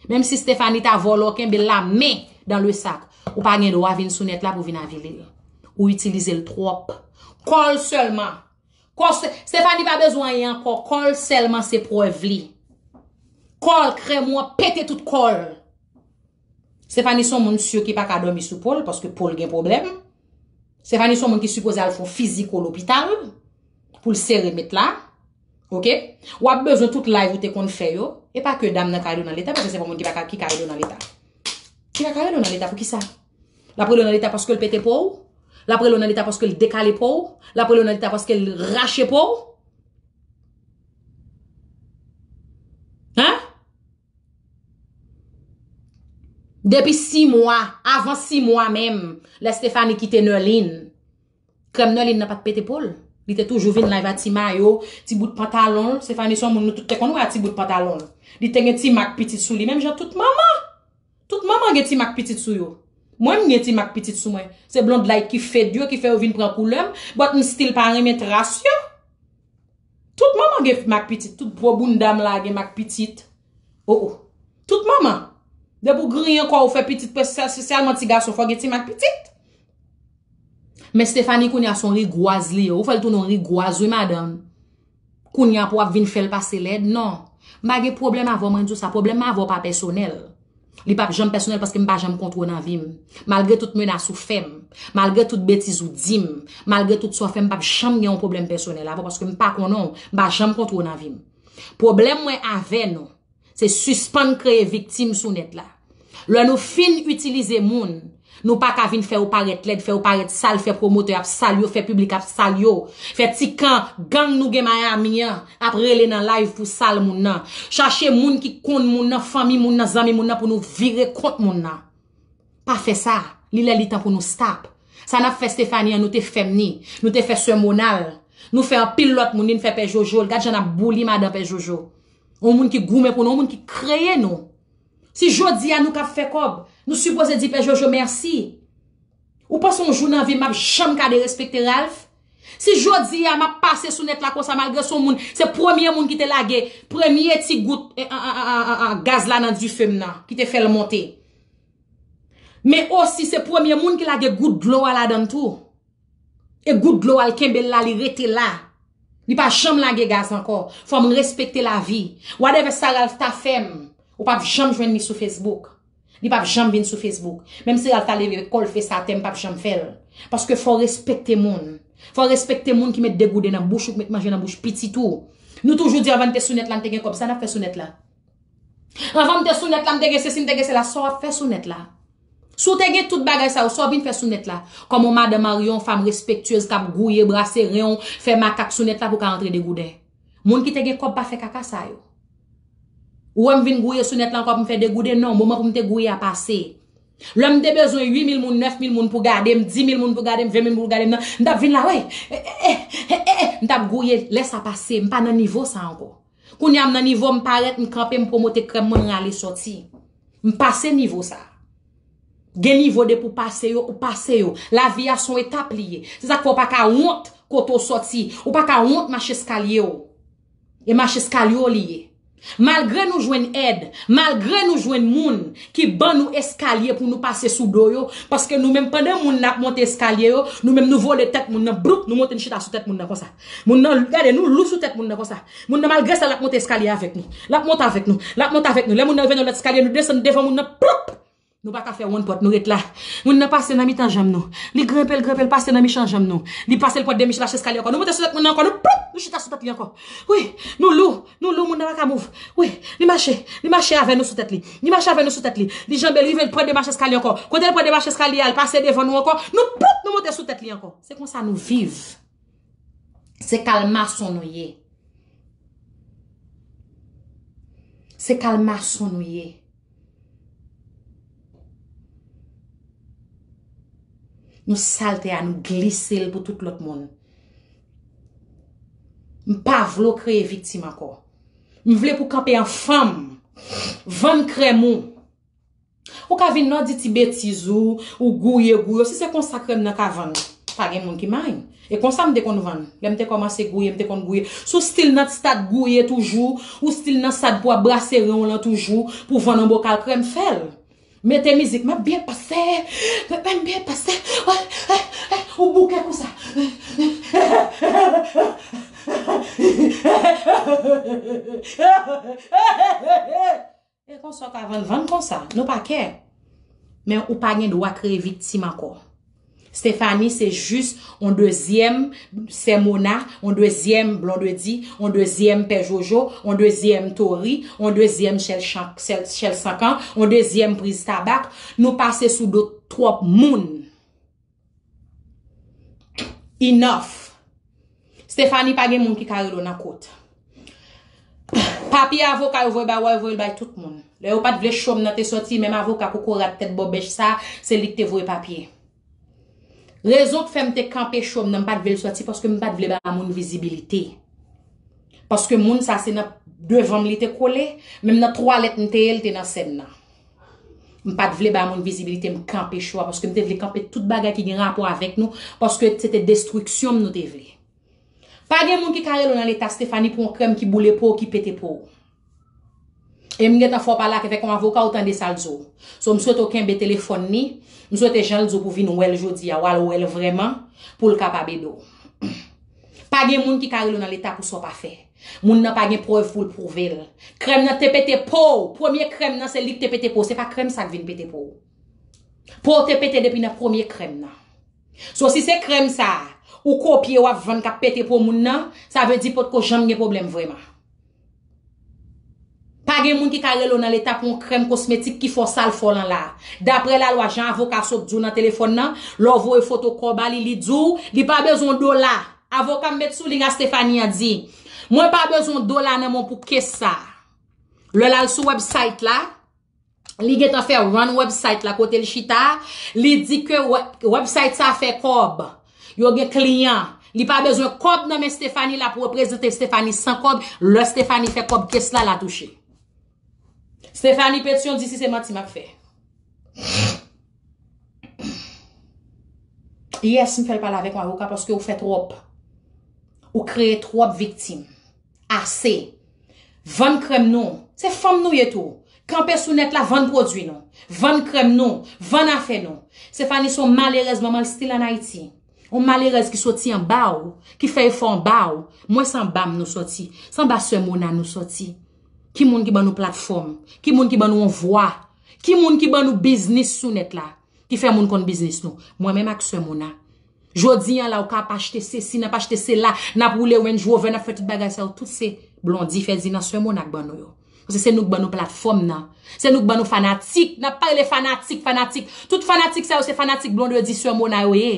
Menm si Stephanie ta vòlè w, kenbe l la, men dans le sac. Ou pa gen dwa vin sou nèt la pou vin avili l. Ou itilize l twòp. Kò l sèlman. Kò Se- Stephanie pa bezwen anyen ankò. Kò l sèlman se prèv li. Kò l, krèm ou an pete tout kò l. Stephanie se yon moun sou ki pa ka dòmi sou po l paske po l gen pwoblèm. Stephanie se yon moun ki sipoze al fè yon fiziko lopital pou l sere met la. Oke? W ap bezwen tout live ou te konn fè yo. E pa ke dam nan ka rele w nan leta, paske se pa moun ki pa ka, ki ka rele w nan leta. Ki pa ka rele w nan leta pou ki sa? L ap rele w nan leta paske l pete po w? L ap rele w nan leta paske l dekale po w? L ap rele w nan leta paske l rache po w? Hein? Depi sis mwa, avan sis mwa menm, lè Stephanie kite Nerline, krèm Nerline nan pa t pete po l. Li te toujou vin live a ti mayo, ti bout pantalon l. Stephanie se yon moun nou tout te konn wè a ti bout pantalon l. Li te gen ti mak pitit sou li, menm jan tout manman. Tout manman gen ti mak pitit sou yo. Mwen, m gen ti mak pitit sou mwen. Se Blondlight ki fed yo, ki fè yo vin pran koulè m, but m still pa renmen tras yo. Tout manman gen mak pitit, tout gwo bounda m la gen mak pitit. Oh, oh. Tout manman. Depi w griyen kò w fè pitit, espesyalman ti gason, fò gen ti mak pitit. Men Stephanie kounye a se yon rigwaz li ye. Ou fè l tounen yon rigwaz, wi, madanm. Kounye a pou w ap vin fè l pase lèd, non. M pa gen pwoblèm avè w, mwen di w sa. Pwoblèm mwen avè w pa pèsonèl. Li p ap janm pèsonèl paske m pa janm kont ou nan vi m. Malgre tout menas ou fè m, malgre tout betiz ou di m, malgre tout sa w fè m, m p ap janm gen yon pwoblèm pèsonèl avè w paske m pa konnen w, m pa janm kont ou nan vi m. Pwoblèm mwen avè nou, se sispann kreye viktim sou nèt la. Lè nou fin itilize moun, nou pa ka vin fè yo parèt lèd, fè yo parèt sal, fè pwomotè ap sal yo, fè piblik ap sal yo, fè ti kan gang nou gen Miami an ap rele nan live pou sal moun nan. Chache moun ki konn moun nan, fanmi moun nan, zanmi moun nan pou nou vire kont moun nan. Pa fè sa. Li lè li tan pou nou stop. Sa n ap fè Stephanie an, nou te fè m ni. Nou te fè sè Monal. Nou fè anpil lòt moun ni, n fè pè Jojo. Gad jan n ap bouli madan pè Jojo. Yon moun ki goumen pou nou, yon moun ki kreye nou. Si jodi a nou k ap fè kòb, nou sipoze di pè Jojo mèsi. Ou panse yon jou nan vi m m ap janm ka derespekte Ralph? Si jodi a m ap pase sou nèt la konsa, malgre se yon moun, se premye moun ki te lage premye ti gout, eh, ah, ah, ah, ah, ah, gaz la nan dife m nan, ki te fè l monte. Men osi, se premye moun ki lage gout dlo a ladan l tou. E gout dlo a, l kenbe l la, li rete la. Li pa janm lage gaz ankò. Fò m respekte lavi. Whatever sa Ralph ta fè m, ou p ap janm jwenn li sou Facebook. Li p ap janm vin sou Facebook. Menm si Ralph ta leve kò l fese atè, m p ap janm fè l. Paske fò w respekte moun. Fò w respekte moun ki met degouden nan bouch ou, ki met manje nan bouch pitit ou. Nou toujou di anvan n te sou nèt la, n te gen kòb. Sa n ap fè sou nèt la? Anvan m te sou nèt la, m te gen sesi, m te gen sela. Sa w ap fè sou nèt la? Si w te gen tout bagay sa yo, sa w vin fè sou nèt la? Kòm yon madanm marye, yon fanm respektyez k ap gouye, brase ren w, fè makak sou nèt la pou w ka rantre degouden. Moun ki te gen kòb pa fè kaka sa yo. Ou wè m vin gouye sou nèt la ankò pou m fè degouden? Non, moman pou m te gouye a pase. Lè m te bezwen uit mil moun, nèf mil moun pou gade m, dis mil moun pou gade m, ven mil moun pou gade m nan, m t ap vin la, wi. Eh, eh, eh, eh, eh, eh, m t ap gouye, lè sa pase, m pa nan nivo sa ankò. Kounye a m nan nivo, m parèt, m kanpe, m pwomote krèm mwen, m rale sòti. M pase nivo sa. Gen nivo depi w pase yo, ou pase yo. Lavi a se yon etap li ye. Se sa k fè w pa ka wont kote w sòti. Ou pa ka wont mach eskalye w. E mach eskalye w li ye. Malgre nou jwenn èd, malgre nou jwenn moun ki ban nou eskalye pou nou pase sou do yo, paske nou menm pandan moun nan ap monte eskalye yo, nou menm nou vole tèt moun nan, bloup, nou monte n chita sou tèt moun nan konsa. Moun nan, gade, nou lou sou tèt moun nan konsa. Moun nan, malgre sa, l ap monte eskalye avèk nou. L ap monte avèk nou. L ap monte avèk nou. Lè moun nan rive nan lòt eskalye, nou desann devan moun nan, ploup! Nou pa ka fè wonn pòt, nou ret la. Moun nan pase nan mitan janm nou. Li grenpe, l grenpe, l pase nan mitan janm nou. Li pase, l pran de mach eskalye ankò. Nou monte sou tèt moun nan ankò, nou, ploup! Nou chita sou tèt li ankò. Wi, nou lou, nou lou, moun nan pa ka mouv. Wi, li mache, li mache avè nou sou tèt li. Li mache avè nou sou tèt li. Li janbe, li rive, l pran de mach eskalye ankò. Kote l pran de mach eskalye a, l pase devan nou ankò. Nou, ploup! Nou monte sou tèt li ankò. Se konsa nou viv. Se kalmason nou ye. Se kalmason nou ye. Nou sal tè a, nou glise l pou tout lòt moun. M pa vle w kreye viktim ankò. M vle pou w kanpe an fanm. Vann krèm ou. Ou ka vin nan di ti betiz ou, ou gouye gouye. Si se konsa krèm nan ka vann, pa gen moun ki may. E konsa m te konn vann. Lè m te kòmanse gouye, m te konn gouye. Si w still nan stad gouye toujou, ou still nan stad pou ap brase ren w lan toujou, pou vann yon bokal krèm, fè l. Mete mizik, m ap byen pase, m ap byen pase. Ou bouke konsa. E konsa w ka vann, vann konsa. Nou pa kè. Men ou pa gen dwa kreye viktim ankò. Stephanie se jis yon dezyèm Sè Mona, yon dezyèm Blondedy, yon dezyèm Pè Jojo, yon dezyèm Tori, yon dezyèm Chèl Chan- Chèl- Chèl Sankan, yon dezyèm priz tabak. Nou pase sou do twòp moun. Enough. Stephanie pa gen moun ki ka rele w nan kout. Papye avoka yo voye bay ou a, yo voye l bay tout moun. Lè yo pa t vle cho m nan te sòti, menm avoka kokorat tèt bòbèch sa, se li k te voye papye. Rezon k fè m te kanpe cho m nan, m pa t vle l sòti paske m pa t vle ba moun vizibilite. Paske moun sa se nan devan m li te kole, menm nan twalèt m te ye, l te nan sèn nan. M pa t vle ba moun vizibilite, m kanpe cho a, paske m te vle kanpe tout bagay ki gen rapò avèk nou, paske se te destriksyon m nou te vle. Pa gen moun ki ka rele w nan leta Stephanie pou yon krèm ki boule po w, ki pete po w. E m gentan fè w pale ak avèk yon avoka, ou tande sa l di w. So, m swete w kenbe telefòn li, m swete jan l di w pou vin wè l jodi a, w al wè l vrèman, pou l kapab ede w. Pa gen moun ki ka rele w nan leta pou sa w pa fè. Moun nan pa gen prèv pou l pwouve l. Krèm nan te pete po w. Premye krèm nan, se li k te pete po w. Se pa krèm sa k vin pete po w. Po w te pete depi nan premye krèm nan. So, si se krèm sa a, ou kopye, w ap vann, k ap pete po moun nan, sa vle di potko janm gen pwoblèm vrèman. Pa gen moun ki ka rele w nan leta pou yon krèm kosmetik ki fè w sa l fè w lan la. Daprè lalwa, jan avoka sot di w nan telefòn nan, lè w voye foto kò w ba li, li di w, li pa bezwen yon dola. Avoka m met sou liy a, Stephanie an di, mwen pa bezwen yon dola nan men w pou kes sa. Lè l al sou website la, li gentan fè run website la kote l chita, li di ke we- website sa fè kòb. Yo gen kliyan. Li pa bezwen kòb nan men Stephanie, l ap reprezante Stephanie san kòb. Lè Stephanie fè kòb, kes la, l a touche. Stephanie Petion di si se manti m ap fè. Yes, m fè l pale avèk yon avoka paske ou fè twòp. Ou kreye twòp viktim. Ase. Vann krèm nou. Se fanm nou ye tou. Kanpe sou nèt la, vann pwodui nou. Vann krèm nou. Vann afè nou. Stephanie se yon malerèz manman, l still an Ayiti. Yon malerèz ki soti anba w, ki fè efò anba w. Mwen se anba m nou soti. Se anba sè Mona nou soti. Ki moun ki ban nou platfòm? Ki moun ki ban nou yon vwa? Ki moun ki ban nou biznis sou nèt la? Ki fè moun konn biznis nou? Mwen menm ak sè Mona. Jodi a la, ou ka ap achte sesi, n ap achte sela, n ap woule Range Rover, n ap fè tout bagay sa yo, tout se Blondy Ferdinand, sè Mona k ban nou yo. Paske se nou k ban nou platfòm nan. Se nou k ban nou fanatik. N ap pa rele fanatik, fanatik. Tout fanatik sa yo, se fanatik Blondedy, sè Mona yo ye.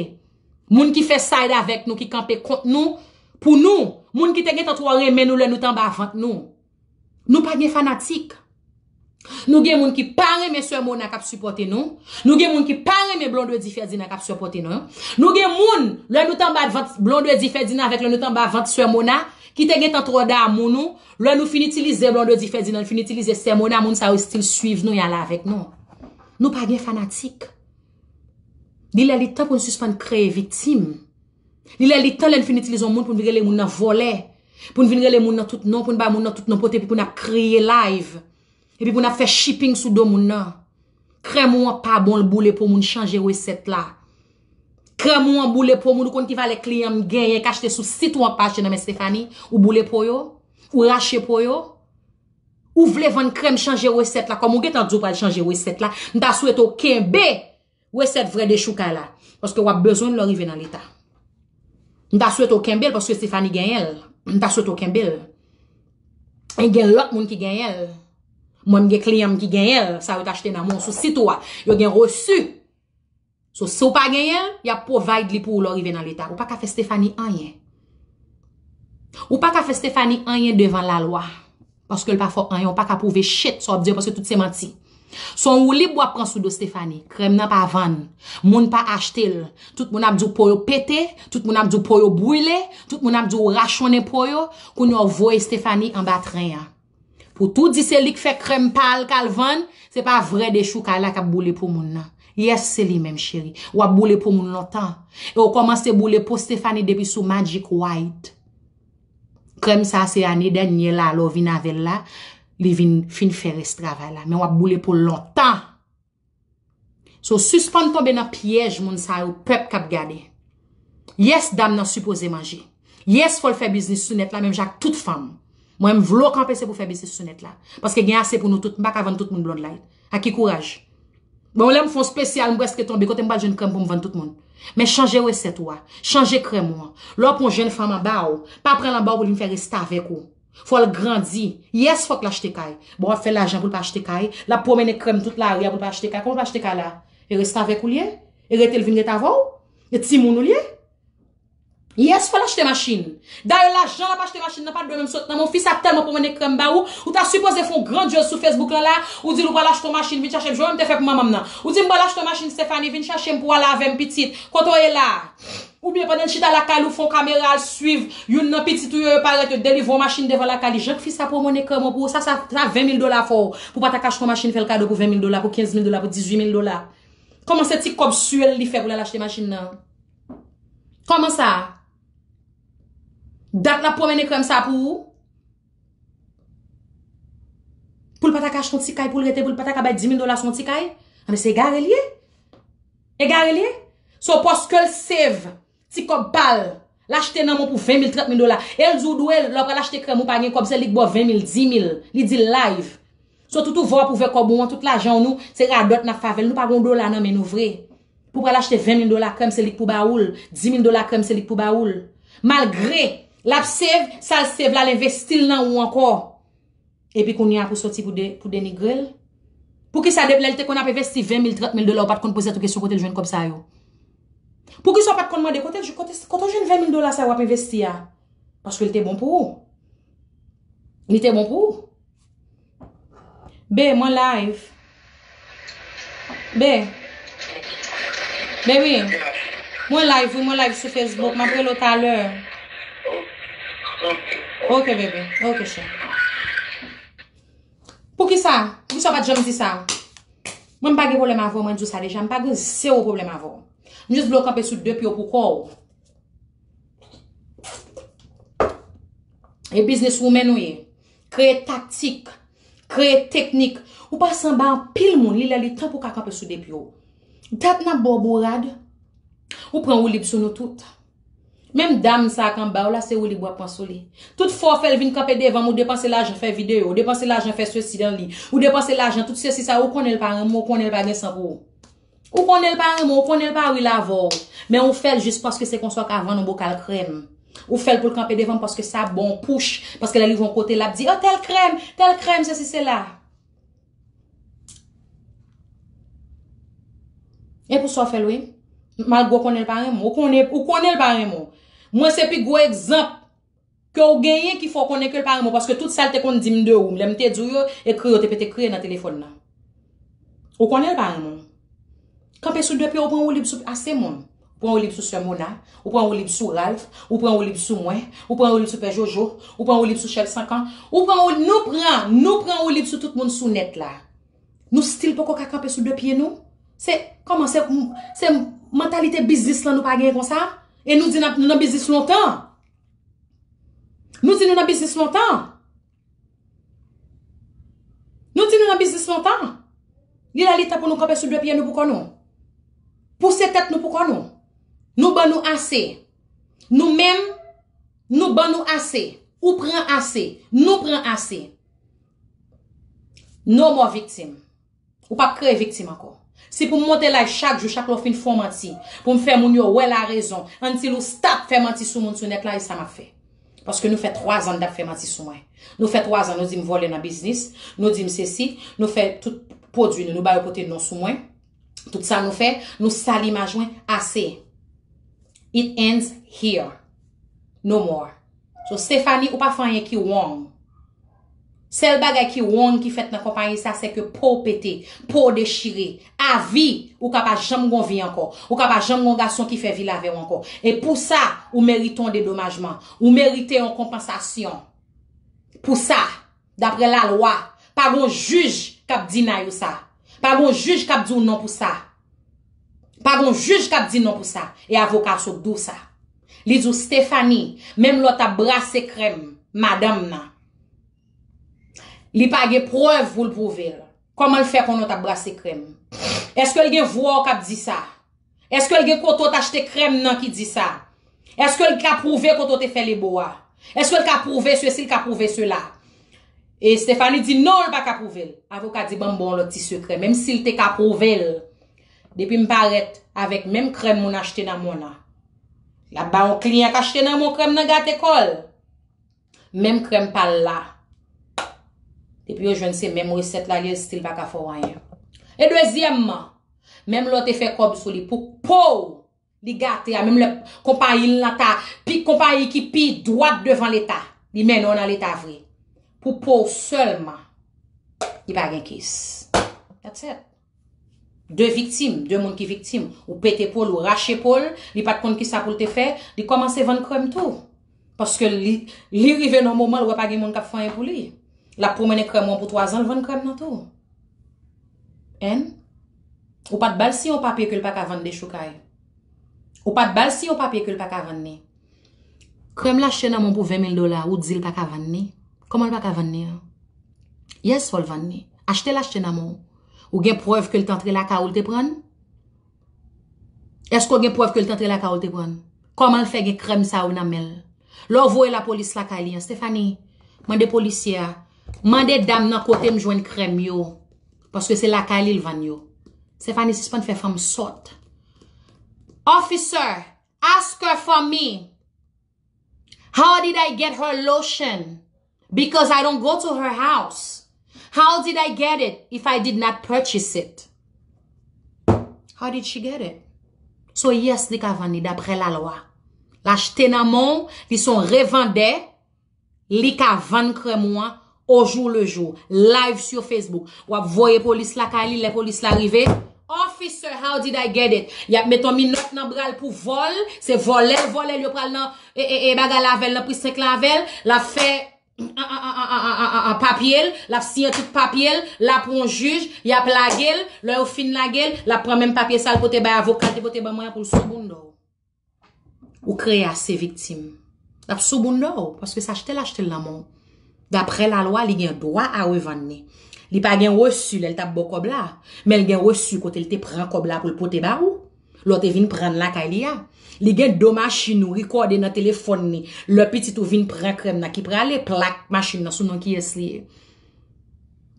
Moun ki fè side avèk nou, ki kanpe kont nou, pou nou. Moun ki te gentan twò renmen nou lè nou t anba vant nou. Nou pa gen fanatik. Nou gen moun ki pa renmen sè Mona k ap sipòte nou. Nou gen moun ki pa renmen Blondedy Ferdinand k ap sipòte nou. Nou gen moun, lè nou t anba vant Blondedy Ferdinand avèk lè nou t anba vant sè Mona, ki te gentan twò damou nou, lè nou fin itilize Blondedy Ferdinand, fin itilize sè Mona, moun sa yo still swiv nou, y ale avèk nou. Nou pa gen fanatik. Li lè li tan pou n sispann kreye viktim. Li lè li tan lè n fin itilize yon moun pou n vin rele moun nan vòlè, pou n vin rele moun nan tout non, pou n ba moun nan tout non pote, epi pou n ap kriye live, epi pou n ap fè shipping sou do moun nan. Krèm ou an pa bon, l boule po moun, chanje resèt la. Krèm ou an boule po moun, ou konn ki valè kliyan m genyen k achte sou sit ou an pa achte nan men Stephanie, ou boule po yo, ou rache po yo. Ou vle vann krèm, chanje resèt la, kòm ou gentan di w pral chanje resèt la, m ta swete w kenbe resèt vrè dechoukay la. Paske w ap bezwen l lè w rive nan leta. M ta swete w kenbe l paske Stephanie genyen l. M ta swete w kenbe l. E gen lòt moun ki genyen l. Mwen, m gen kliyan m ki genyen l. Sa yo t achte nan men w sou sit ou a. Yo gen resi. So, si w pa genyen l, y ap provide li pou ou lè w rive nan leta. Ou pa ka fè Stephanie anyen. Ou pa ka fè Stephanie anyen devan lalwa. Paske l pa fè w anyen, ou pa ka pwouve shit sa w ap di yo, paske tout se manti. Se yon woulib w ap pran sou do Stephanie. Krèm nan pa vann. Moun pa achte l. Tout moun ap di w po yo pete, tout moun ap di w po yo brile, tout moun ap di w rachonnen po yo. Kounye a w voye Stephanie anba tren an. Pou tou di se li k fè krèm pa al k al vann, se pa vrè dechoukay la k ap boule po moun nan. Yes, se li menm, cheri. W ap boule po moun lontan. E w kòmanse boule po Stephanie depi sou Magic White. Krèm sa se ane dènye la, lè w vin avè l la, li vin fin fè rès travay la. Men w ap boule po l lontan. So, sispann tonbe nan pyèj moun sa yo, pèp k ap gade. Yes, dam nan sipoze manje. Yes, fò l fè biznis sou nèt la, menm jan ak tout fanm. Mwen, m vle w kanpe, se pou fè biznis sou nèt la. Paske gen ase pou nou tout, m pa ka vann tout moun Blondlight. Ak ki kouraj? Bon, lè m fè yon spesyal, m prèske tonbe, kote m pral jwenn krèm pou m vann tout moun? Men chanje resèt ou a, chanje krèm ou an. Lè w pran yon jèn fanm anba w, pa pran l anba w pou l vin fè restavèk ou. Fò l grandi. Yes, fòk l achte kay. Bon, w ap fè lajan pou l pa achte kay. L ap pwomennen krèm tout lari a pou l pa achte kay. Kòman l pa achte kay la? E restavèk ou l ye? E rete l vin ret avè w? E timoun ou l ye? Yes, fò l achte machin. Dayè, lajan l ap achte machin nan pa t dwe menm sot nan men w. Fi sa tèlman pwomennen krèm ba ou, ou ta sipoze fè yon grandyòz sou Facebook lan la, ou di l ou pral achte yon machin, vin chache m, jan w te fè pou manman m nan. Ou di m pral achte yon machin, Stephanie, vin chache m pou w al avè m, pitit. Kote w ye la? Oubyen pandan l chita lakay li, ou fè yon kamera al swiv youn nan pitit ou yo, yo parèt, yo delivre yon machin devan lakay li. Jan k fi sa pwomennen krèm pou ou, sa, sa, sa ven mil dola fè w, pou w pa ta ka achte yon machin, fè l kado pou ven mil dola, pou kenz mil dola, pou dizuit mil dola. Kòman se ti kòb swe l li fè pou l al achte machin nan? Kòman sa? Dat l ap pwomennen krèm sa pou ou? Pou l pa ta ka achte yon ti kay pou l rete, pou l pa ta ka bay dis mil dola sou yon ti kay? Anben, se egare l ye. Egare l ye. So, paske l save ti kòb pa l, l achte nan men w pou ven mil, trant mil dola. E l di w dwe l, lè w pral achte krèm, ou pa gen kòb, se li k ba w ven mil, dis mil. Li di l live. So, tout ouvè w ap ouvè kòb ou an, tout lajan w nou, se radòt n ap fè avè l. Nou pa gen yon dola nan men nou vre. Pou pral achte ven mil dola krèm, se li k pou ba ou l. Dis mil dola krèm, se li k pou ba ou l. Malgre l ap save, sa l save la, l envesti l nan ou ankò. Epi kounye a pou soti pou de, pou denigre l? Poukisa depi lè l te konn ap envesti ven mil, trant mil dola, ou pa t konn poze tèt ou kesyon kote l jwenn kòb sa yo? Poukisa w pa t konn mande kote, kote, kote w jwenn ven mil dola sa yo w ap envesti a? Paske l te bon pou ou. Li te bon pou ou. Be, mwen live. Be. Baby. Mwen live, wi, mwen live sou Facebook. M ap rele w talè. Ok, bebe. Ok, chè. Poukisa? Poukisa w pa t janm di sa? Mwen, m pa gen pwoblèm avè w, mwen di w sa deja. M pa gen zewo pwoblèm avè w. M jis vle w kanpe sou de pye w pou kò w. E business woman ou ye. Kreye taktik, kreye teknik. Ou pase anba anpil moun, li lè li tan pou w ka kanpe sou de pye w. Dat n ap ba w bourad. Ou pran woulib sou nou tout. Menm dam sa k anba w la, se woulib w ap pran sou li. Tout fwa w fè l vin kanpe devan m, ou depanse lajan fè videyo, ou depanse lajan fè sesi nan li, ou depanse lajan tout sesi sa, ou konnen l pa renmen w, ou konnen l pa gen san pou ou. Ou konnen l pa renmen w, ou konnen l pa real avè w. Men ou fè l jis paske se konsa w ka vann yon bokal krèm. Ou fè l pou l kanpe devan m paske sa ba w yon push. Paske lè l rive yon kote, l ap di, "Oh, tèl krèm, tèl krèm, sesi, sela." E pou sa w fè l, wi. Malgre w konnen l pa renmen w. Ou konnen, ou konnen l pa renmen w. Mwen, se pi gwo egzanp ke w genyen ki fè w konnen ke l pa renmen w, paske tout sa l te konn di m de ou, lè m te di w yo, ekri yo te pete kriye nan telefòn nan. Ou konnen l pa renmen w. Kanpe sou de pye, ou pran woulib sou ase moun. Ou pran woulib sou sè Mona, ou pran woulib sou Ralph, ou pran woulib sou mwen, ou pran woulib sou Pè Jojo, ou pran woulib sou Chèl Sankan, ou pran woulib, nou pran, nou pran woulib sou tout moun sou nèt la. Nou still poko ka kanpe sou de pye nou. Se, kòman, se, se mantalite biznis lan nou pa genyen konsa? E nou di n ap, nou nan biznis lontan. Nou di nou nan biznis lontan. Nou di nou nan biznis lontan. Li lè li tan pou nou kanpe sou de pye nou pou kò nou. Pouse tèt nou pou kò nou. Nou ban nou ase. Nou menm, nou ban nou ase. Ou pran ase. Nou pran ase. No more viktim. Ou p ap kreye viktim ankò. Si pou m monte live chak jou, chak lè w fin fè yon manti, pou m fè moun yo wè larezon, until ou stop fè manti sou moun sou nèt la, e sa m ap fè. Paske nou fè twazan n t ap fè manti sou mwen. Nou fè twazan nou di m vòlè nan biznis, nou di m sesi, nou fè tout pwodui nou, nou ba yo pote non sou mwen. Tout sa nou fè, nou sal imaj mwen, ase. It ends here. No more. So, Stephanie, ou pa fè anyen ki wrong. Sèl bagay ki wrong ki fèt nan konpayi sa, se ke po w pete, po w dechire. Avi, ou ka pa janm gon vi ankò. Ou ka pa janm gon gason ki fè vi l avè w ankò. E pou sa, ou merite yon dedomajman. Ou merite yon konpansasyon. Pou sa, daprè lalwa, pa gon jij k ap deny ou sa. Pa gon jij k ap di w non pou sa. Pa gon jij k ap di non pou sa. E avoka w sot di w sa. Li di w, Stephanie, menm lè w t ap brase krèm madanm nan, li pa gen prèv pou l pwouve l. Kòman l fè konnen w t ap brase krèm? Èske l gen vwa w k ap di sa? Èske l gen kote w t achte krèm nan ki di sa? Èske l ka pwouve kote w te fè lebo a? Èske l ka pwouve sesi, l ka pwouve sela? E Stephanie di non, l pa ka pwouve l. Avoka di ban m ba w yon lòt ti sekrè. Menm si l te ka pwouve l, depi m parèt avèk menm krèm moun achte nan mwen an, l ap ba yon kliyan k achte nan mwen krèm nan gate kò l. Menm krèm pa l la. Depi yo jwenn se menm resèt la, li still pa ka fè w anyen. E dezyèmman, menm lè w te fè kòb sou li pou po w, li gate a, menm lè konpayi l lan ta pi, konpayi ki pi dwat devan Leta, li mennen w nan Leta vre. Pou po w sèlman, li pa gen kes. That's it. De viktim, de moun ki viktim. Ou pete po l, ou rache po l, li pa t konn kisa pou l te fè, li kòmanse vann krèm tou. Paske li, li rive nan moman, l wè pa gen moun k ap fè anyen pou li. L ap pwomennen krèm wan pou twa zan, l vann krèm nan tou. Èn? Ou pa t ba l si yon papye ke l pa ka vann dechoukay. Ou pa t ba l si yon papye ke l pa ka vann ni. Krèm l achte nan men w pou ven mil dola, ou di l pa ka vann ni. Kòman l pa ka vann ni an? Yes, fò l vann ni. Achte l achte nan men w. Ou gen prèv ke l t antre lakay ou l te pran l? Èske w gen prèv ke l t antre lakay ou l te pran l? Kòman l fè gen krèm sa yo nan men l? Lè w voye lapolis lakay li an, Stephanie, mande polisye a, mande dam nan kote m jwenn krèm yo. Paske se lakay li l vann yo. Stephanie, sispann fè fanm sòt. Officer, ask her for me. How did I get her lotion? Because I don't go to her house. How did I get it if I did not purchase it? How did she get it? So yes, li ka vann li daprè lalwa. L achte nan men w, li se yon revandè, li ka vann krèm ou an au jour le jour, live sur Facebook. W ap voye polis lakay li, lè polis la rive, "Officer, how did I get it?" Y ap met yon minòt nan bra l pou vòl, se vòlè l, vòlè l, yo pral nan e, e, e bagay la avè l, nan precinct la avè l, l ap fè an, an, an papye l, l ap siyen tout papye l, l ap yon jij, y ap lage l, lè yo fin lage l, l ap pran menm papye sa l pote bay avoka l te pote ban mwen an pou l sou bounda w. Ou kreye ase viktim. L ap sou bounda w, paske se achte l achte l nan men w. Daprè lalwa, li gen dwa a revann li. Li pa gen resi lè l t ap ba w kòb la, men l gen resi kote l te pran kòb la pou l pote ba ou. Lè w te vin pran l lakay li a. Li gen do machin ou rekòde nan telefòn li. Lè pitit ou vin pran krèm nan ki prale, plak machin nan sou non kiyès li ye.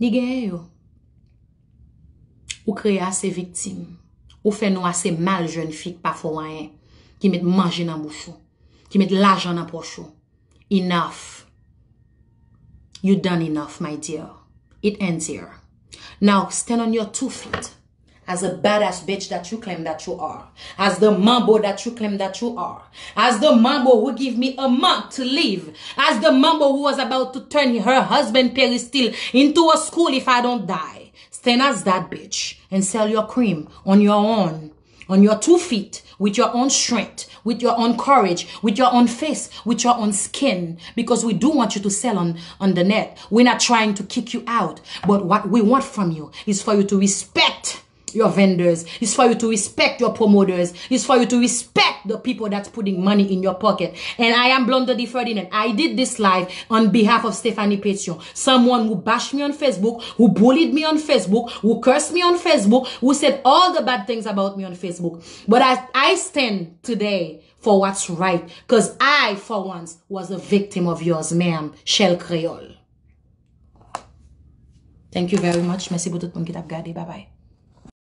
Li genyen yo. Ou kreye ase viktim. Ou fè nou ase mal jèn fi k pa fè w anyen, ki met manje nan bouch ou, ki met lajan nan pòch ou. Enough. You done enough, my dear. It ends here. Now stand on your two feet. As a badass bitch that you claim that you are. As the mambo that you claim that you are. As the mambo who give me a month to live. As the mambo who was about to turn her husband peristyle into a school if I don't die. Stand as that bitch and sell your cream on your own. On your two feet, with your own strength, with your own courage, with your own face, with your own skin, because we do want you to sell on, on the net. We're not trying to kick you out, but what we want from you is for you to respect your vendors, it's for you to respect your promoters, it's for you to respect the people that's putting money in your pocket. And I am Blondedy Ferdinand. I did this live on behalf of Stephanie Petion, someone who bashed me on Facebook, who bullied me on Facebook, who cursed me on Facebook, who said all the bad things about me on Facebook. But I, I stand today for what's right, because I, for once, was a victim of yours, ma'am, Shell Creole. Thank you very much. Mèsi pou tout moun ki t ap gade. Bye bye.